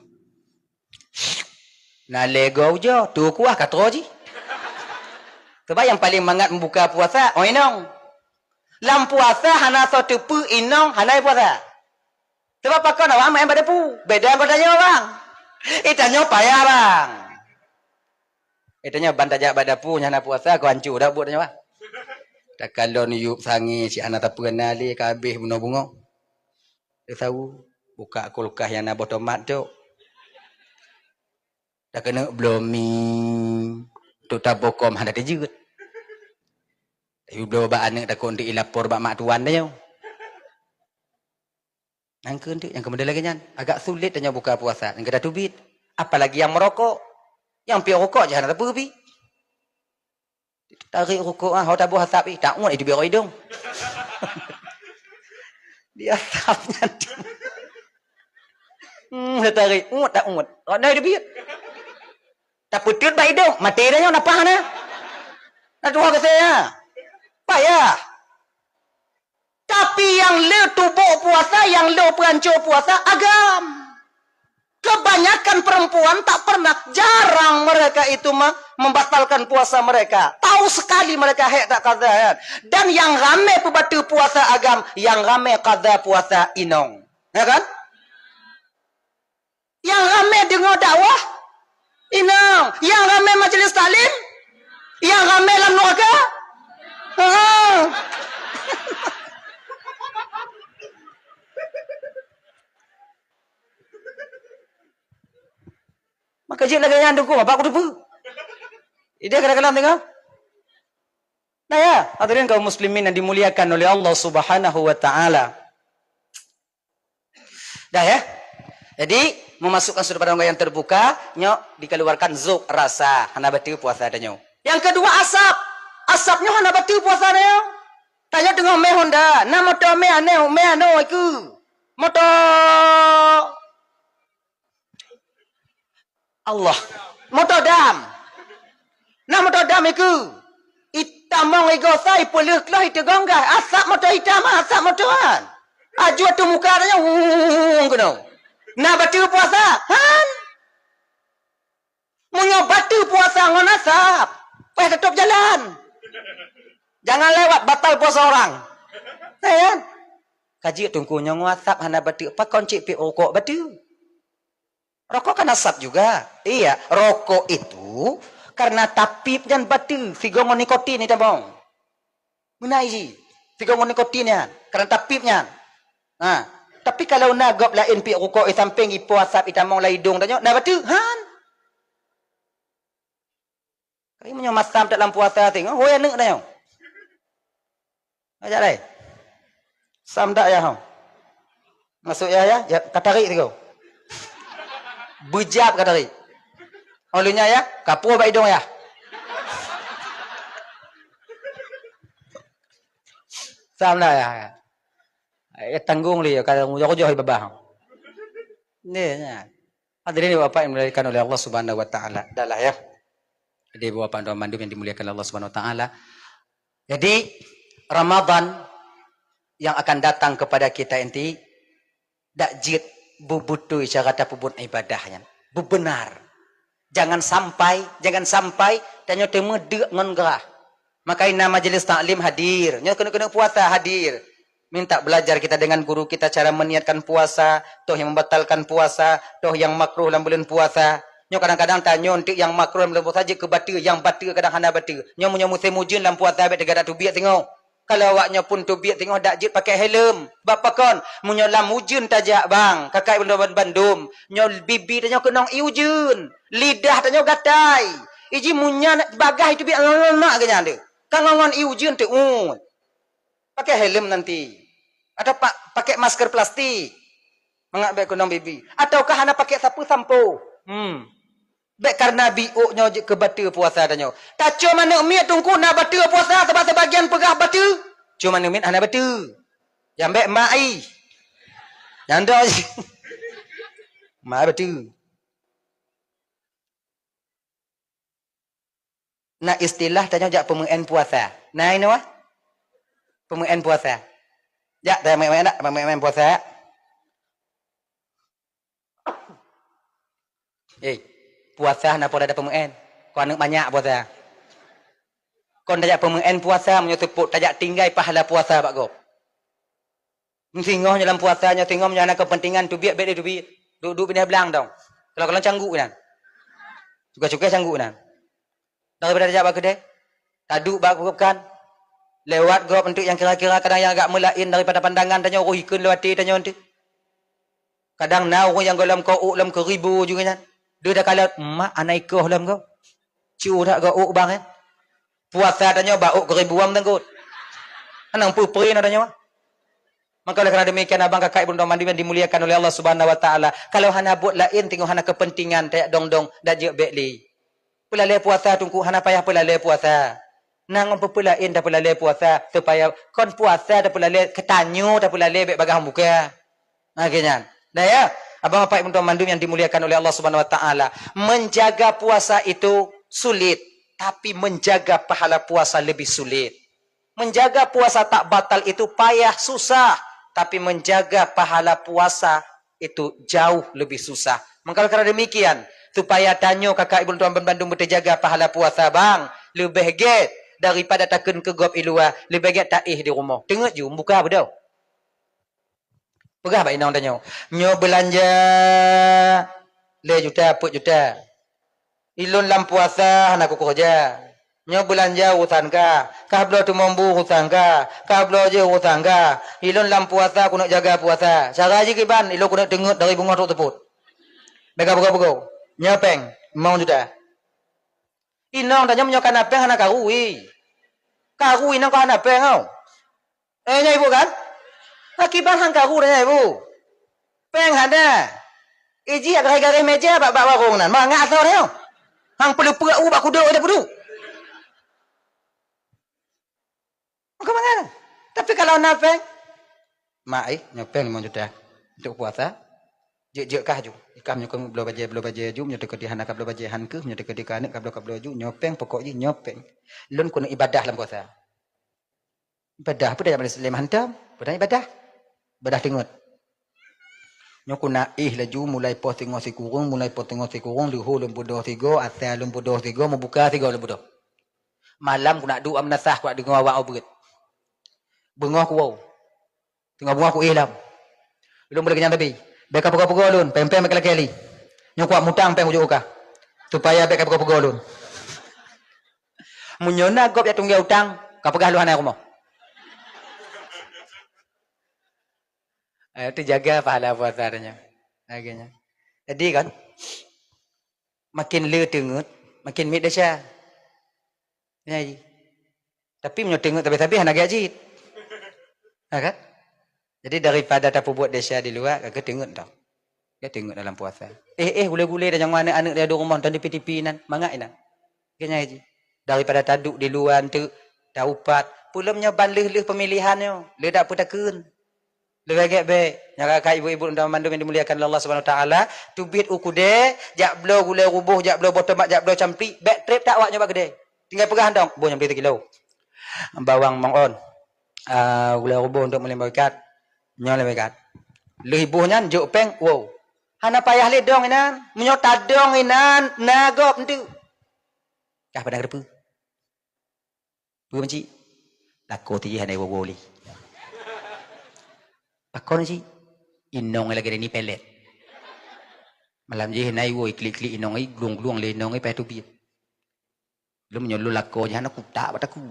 Na lé goe ujoe, tu kuah ka troh jih. Sebab nyang paleng mangat meubuka puasa, oh inong. Lam puasa hana soe teupeu inong hana puasa. Sebab pakon awak maén bak dapu? Beda ngon tanyoe, bang. Eh, tanyoe payah, bang. Eh, tanyoe ban tajak bak dapu nyan hana puasa, keu ancu dak buet tanyoe, bang. Takalon yup sangé cit hana tapeue na lé, ka abéh bunoe bungong. Teusawu, buka kulkas nyang na boh tomat tu. Takeuneuk bloe mi, tu taboh kôm hana teujeuet. Tapi bloe bak aneuk takot nteuk ilapor bak mak tuan tanyoe. Nyang keu nteuk, nyang keu model lagèe nyan, agak sulet tanyoe buka puasa, nyang keu tateubiet. Apalagi nyang meurokok. Nyang piep rukok jih hana teupeu pi. Tarék rukok, ah, ho taboh asap ih, ta uet ih, teubiet rot idong. Di asap nyan. Hmm, tarék, uet ta uet. Rot nai teubiet. Tapeuteut bak idong, maté dah nyoe, nafah na. Na tuha keu saya. Payah. Tapi nyang le tubok puasa, nyang le peuhanco puasa, agam. Kebanyakan perempuan tak pernah, jarang mereka itu me-, membatalkan puasa mereka. Tahu sekali mereka hek tak qadha, kan? Dan nyang ramé peubateue puasa agam, nyang ramé qadha puasa inong. Ya kan? Nyang ramé deungoe dakwah inong, nyang ramé majlis taklim, nyang ramé lam nuraka. Heeh. Maka jeuet lagèe nyan dukung, apa aku teupeu? Ideh kadang-kadang tengok. Nah ya, hadirin kaum muslimin yang dimuliakan oleh Allah Subhanahu wa taala. Dah ya. Jadi, memasukkan sudut pandang yang terbuka, nyoe dikeluarkan zuk, rasa, hana bateue puasa tanyoe. Yang kedua, asap. Asap nyoe hana bateue puasa tanyoe. Tanyoe teungoh mé honda, na moto mé aneh, mé aneh iku. Moto Allah. Moto dam. Nah, moto dam iku. Itamong igosa, ipeuleuh kloh, iteugong gah. Asap moto itam, asap moto han. Aju ateueh muka tanyoe, wuung keunoe. Na bateue puasa? Han. Meunyoe bateue puasa ngon asap, payah tutôp jalan. Jangan lewat, batal puasa orang. Ya kan? Ka jeuet teungku nyoe ngon asap hana bateue, pakon cit piep rukok bateue? Rokok kan asap juga. Iya, rokok itu karena tapiep nyan bateue, sigoe ngon nikotin itamong. Meunan jih, sigoe ngon nikotin nyan, karena tapiep nyan. Ha, tapi kalau na gob laén piep rukok, eh, sampéng ipo asap itamong lam idong tanyoe, na bateue? Han. Tapi meunyoe masam that lam puasa teuh, hôi aneuk tanyoe. Ajak lai. Sam dak ya, ho. Masuk ya, ya, ya, ka tarik sigoe. Beujab ka tarik. Oh, lheueh nyan ya, ka puih bak idong ya. Sam dak ya. Ya, tanggung lé, ka ujoh-ujoh babah. Ni, ya. Hadirin bapak yang dimuliakan oleh Allah Subhanahu wa taala. Dah lah ya. Jadi bapak dan mandum yang dimuliakan Allah Subhanahu wa taala. Jadi Ramadan yang akan datang kepada kita inti dak jeuet Beubeutôi cara tapeubuet ibadah nyan. Beubeunar. Jangan sampai, jangan sampai tanyoe teuma deuk ngon grah. Maka na majelis taklim hadir, nyoe keuneuk-keuneuk puasa hadir. Minta belajar kita dengan guru kita cara meniatkan puasa, toh yang membatalkan puasa, toh yang makruh lam buleuen puasa. Nyoe kadang-kadang tanyoe enteuk yang makruh lam buleuen puasa jeuet keu bateue, yang bateue kadang hana bateue. Nyoe meunyoe musém ujeuen lam puasa bèk teugadak teubiet singoh. Kalau awaknyoe pun teubiet singoh dak jeuet pakai helm. Bak pakon? Meunyoe lam ujeuen tajak bang, kakai bandum-bandum. Nyoe bibi tanyoe keunong ié ujeuen. Lidah tanyoe gatai. Iji munyan bagah itu biet ngon-ngon mak geuh nyan deuh. Ka ngon-ngon ié ujeuen teuh. Pakai helm nanti. Atau pa-, pakai masker plastik. Mangat bèk keunong bibi. Ataukah hana pakai sapeue sampo. Hmm. Bèk kareuna biôk nyoe jeuet keu bateue puasa tanyoe. Tacom aneuk miet teungku na bateue puasa, sabab sibagian peugah bateue. Cuma aneuk miet hana bateue. Nyang bèk mak ai. Nyang dong mak ai bateue. Na istilah tanyoe jak peumeu'en puasa. Na inoe? Peumeu'en puasa. Jak tanyoe meu'en, meu'en puasa. Eh, puasa hana poh lada peumeu'en. Kon aneuk manyak puasa. Kon tajak peumeu'en puasa meunyoe seupôt, tajak tinggai pahala puasa bak gob. Singoh nyoe lam puasa nyoe, singoh nyoe hana keupeuntengan, teubiet bèk lé teubiet. Duek-duek binéh blang dong. Kalau-kalau cangguk inan. Cukai-cukai cangguk inan. Daripada tajak bak keudè, taduek bak gob kan. Lewat gob enteuk nyang kira-kira kadang nyang agak meulaén daripada pandangan tanyoe, roh ikheun lewat até tanyoe enteuk. Kadang na ureueng nyang gohlom keu ôk lom keu ribu juga nyan. Deuh takalon, mak ana ikoh lom gob. Cu that gob ôk bang, eh. Puasa tanyoe bak ôk keu ribu am teungku. Anang peue-peue na tanyoe. Maka oleh karena demikian, abang kakak ibu dan mandum yang dimuliakan oleh Allah Subhanahu wa Taala, kalau hana buet laén, teungoh hana keupeuntengan, tajak dong-dong, dak jeuet bèk lé. Peulalè puasa teungku, hana payah peulalè puasa. Nang peue-peue laén tapeulalè puasa, supaya kon puasa tapeulalè, keu tanyoe tapeulalè bèk bagaih buka. Nah, geuh nyan. Nah, ya, abang apai untuk mandum yang dimuliakan oleh Allah Subhanahu wa Taala, menjaga puasa itu sulit, tapi menjaga pahala puasa lebih sulit. Menjaga puasa tak batal itu payah, susah, tapi menjaga pahala puasa itu jauh lebih susah. Maka karena demikian, supaya tanyoe kakak ibu tuan bandum beuteujaga pahala puasa bang, leubeh gèt daripada takheun keu gob i luwa, leubeh gèt taéh di rumoh. Teungeut ju, mubuka beudôh. Peugah bak inong tanyoe, "Nyoe beulanja lhèe juta, peuet juta. Ilôn lam puasa hana kukeureuja. Nyoe beulanja urosan ka. Kabloe teumombu urosan ka. Kabloe jeuh urosan ka. Ilôn lam puasa keuneuk jaga puasa. Cara jih kiban, ilôn keuneuk teungeut dari beungoh trok seupôt." Bèk ka peugoe-peugoe. "Nyoe pèng, limong juta." Inong tanyoe meunyoe ka na pèng hana karu, wi. Karu inong ka hana pèng, oh. Eh, nyan ibu kan? Akiban han karu dah nyan ibu. Pèng hana. Iji garéh-garéh meja bak, bak warong nan. Mangat asoe nyoe. Hang peuleupeuk u bak kudok dah peuduek. Maka mangat. Tapi kalau na pèng, "Mak, eh, nyoe pèng limong juta untuk puasa. Jeuet-jeuet kah ju. Ikam nyoe keuneuk bloe bajèe, bloe bajèe ju, nyoe teuka di hana kabloe bajèe han keuh, nyoe teuka di keuneuk kabloe, kabloe ju, nyoe pèng pokok jih, nyoe pèng. Lôn keuneuk ibadah lam puasa." Ibadah peue dah lé mantong? Peue dah ibadah? Ibadah teungeut. Nyoe keuneuk éh laju mulai poh teungoh sikureueng, mulai poh teungoh sikureueng, leuhô lôn peudoh sigoe, asa lôn peudoh sigoe, mubuka sigoe lôn peudoh. Malam keuneuk duek am nasah, keuneuk deungoe awak ubeut. Beungoh kuwoe. Teungoh beungoh kuéh lom. Lôn boleh kenyang sabe. Bèk ka peugoe-peugoe lôn, pèng-pèng bèk ka lakèe li. Nyoe kuat mutang pèng ujoe u kah. Supaya bèk ka peugoe-peugoe lôn. Meunyoe na gob jak tunggè utang, ka peugah lôn hana rumoh. Eh, teujaga pahala puasa tanyoe. Lagèe nyan. Jadi kan, makin le teungeut, makin miet desya. Nyan jih. Tapi meunyoe teungeut sabe-sabe hana gèt jih. Ha kan? Jadi daripada tapeubuet desya di luwa, ka keuh teungeut dah. Ka teungeut dalam puasa. Eh, eh, gulé-gulé dah nyang aneuk-aneuk di rumoh nonton di P T V nan, mangat inan. Ka nyan jih. Daripada taduek di luwa enteuk, taupat. Peulom nyoe ban lheueh-lheueh pemilihan nyoe. Le dak peutakheun. Leubeh gèt bèk. Nyan ka ibu-ibu dan mandum yang dimuliakan oleh Allah Subhanahu Wa Taala, teubiet u keudè, jak bloe gulai ruboh, jak bloe boh tomat, jak bloe camplik, bèk trép that awak nyoe bak keudè. Tinggai peugah dong, "Boh nyoe bri sikilo. Bawang mong on. Ah, gulai ruboh untuk meulima ikat. Nyoe lima ikat." Lheueh iboh nyan jok péng, woe. Hana payah lé dong inan. Meunyoe tadong inan, na gob eunteuk. Kah padang reupeu. Peue makajih? Lakoe tijih hana iwoe-woe lé. Pakon cit? Inong lagèe ni pelet. Malam jih na iwoe, iklik-klik inong, iglueng-glueng lé inong, paih teubiet. Lom nyoe lôn lakoe jih hana kutak bak takue.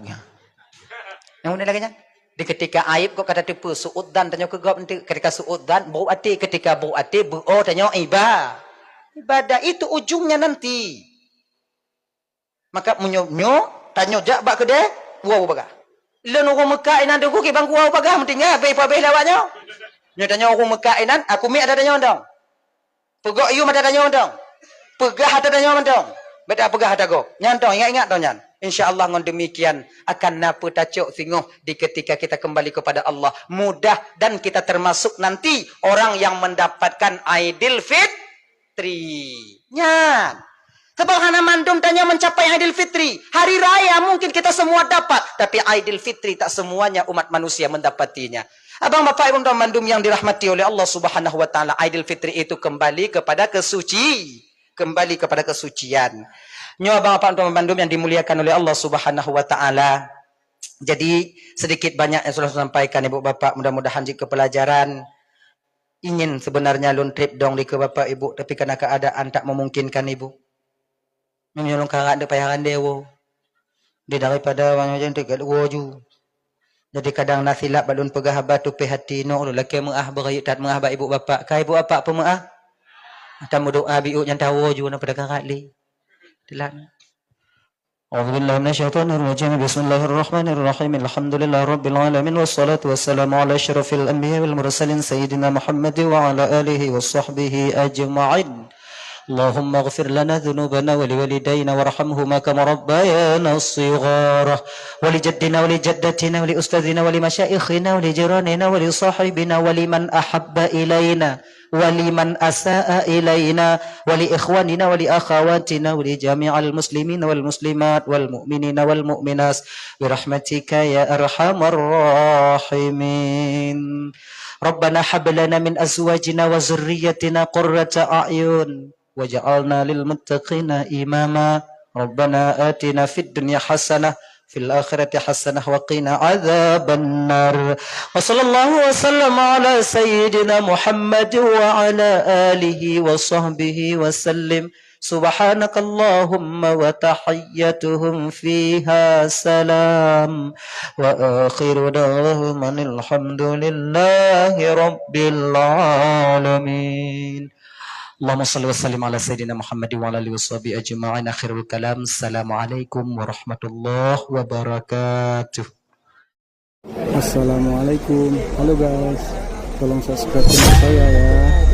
Nyang lagèe nyan. Di ketika aib kok ka tateupeue, su'udzan tanyoe keu gob eunteuk. Ketika su'udzan, buruk até. Ketika buruk até, beuo tanyoe iba-, ibadah. Itu ujungnya nanti. Maka meunyoe nyoe, tanyoe jak bak keudè, woe bak bagah. Lôn ureueng Meukah inan teungku, kiban kuwoe bak bagah, meutinggai, abéh pabéh lawak nyoe. Nyoe tanyoe ureueng Meukah inan, aku miet ata tanyoe mantong. Peugok yum ata tanyoe mantong. Peugah ata tanyoe mantong. Bèk tapeugah ata gob. Nyan tong, ingat-ingat tong nyan. Insya Allah ngon demikian akan na peue tacok singoh di ketika kita kembali kepada Allah. Mudah dan kita termasuk nanti orang yang mendapatkan Aidil Fit-, Fitri. Nyan. Sebab hana mandum tanyoe mencapai Aidil Fitri. Hari raya mungkin kita semua dapat, tapi Aidil Fitri tak semuanya umat manusia mendapatinya. Abang, bapak, ibu, teman mandum yang dirahmati oleh Allah Subhanahu wa Taala, Aidil Fitri itu kembali kepada kesuci, kembali kepada kesucian. Nyoe, abang, bapak, teman mandum yang dimuliakan oleh Allah Subhanahu wa Taala. Jadi, sedikit banyak yang sudah saya sampaikan, ibu bapak, mudah-mudahan jeuet keu pelajaran. Ingin sebenarnya lôn trép dong dikeue bapak ibu, tapi karena keadaan tak memungkinkan ibu. Meunyoe lôn karap deuek payah randé woe. Di daripada awak nyoe jan teuka woe ju. Jadi kadang na silap bak lôn peugah haba tupéh hati, nyoe ulôn lakée meuáh, beurayeuk that meuáh bak ibu bapak. Ka ibu bapak peumeuáh? Ata meudoá biôk nyan tawoe ju na pada karap lé. Telat. أعوذ بالله من الشيطان الرجيم. بسم الله الرحمن الرحيم. الحمد لله رب العالمين، والصلاة والسلام على أشرف الأنبياء والمرسلين سيدنا محمد وعلى آله وصحبه أجمعين. اللهم اغفر لنا ذنوبنا ولوالدينا وارحمهما كما ربيانا صغارا، ولجدنا ولجدتنا ولأستاذنا ولمشايخنا ولجيراننا ولصاحبنا ولمن أحب إلينا ولمن أساء إلينا ولإخواننا ولأخواتنا ولجميع المسلمين والمسلمات والمؤمنين والمؤمنات برحمتك يا أرحم الراحمين. ربنا هب لنا من أزواجنا وذريتنا قرة أعين واجعلنا للمتقين إماما. ربنا آتنا في الدنيا حسنة في الآخرة حسنة وقنا عذاب النار. وصلى الله وسلم على سيدنا محمد وعلى آله وصحبه وسلم. سبحانك اللهم وتحيتهم فيها سلام. وآخر دعواهم أن الحمد لله رب العالمين. اللهم صل وسلم على سيدنا محمد وعلى آله وصحبه أجمعين. آخر الكلام. السلام عليكم ورحمة الله وبركاته. Assalamualaikum. Halo guys, tolong subscribe channel saya ya.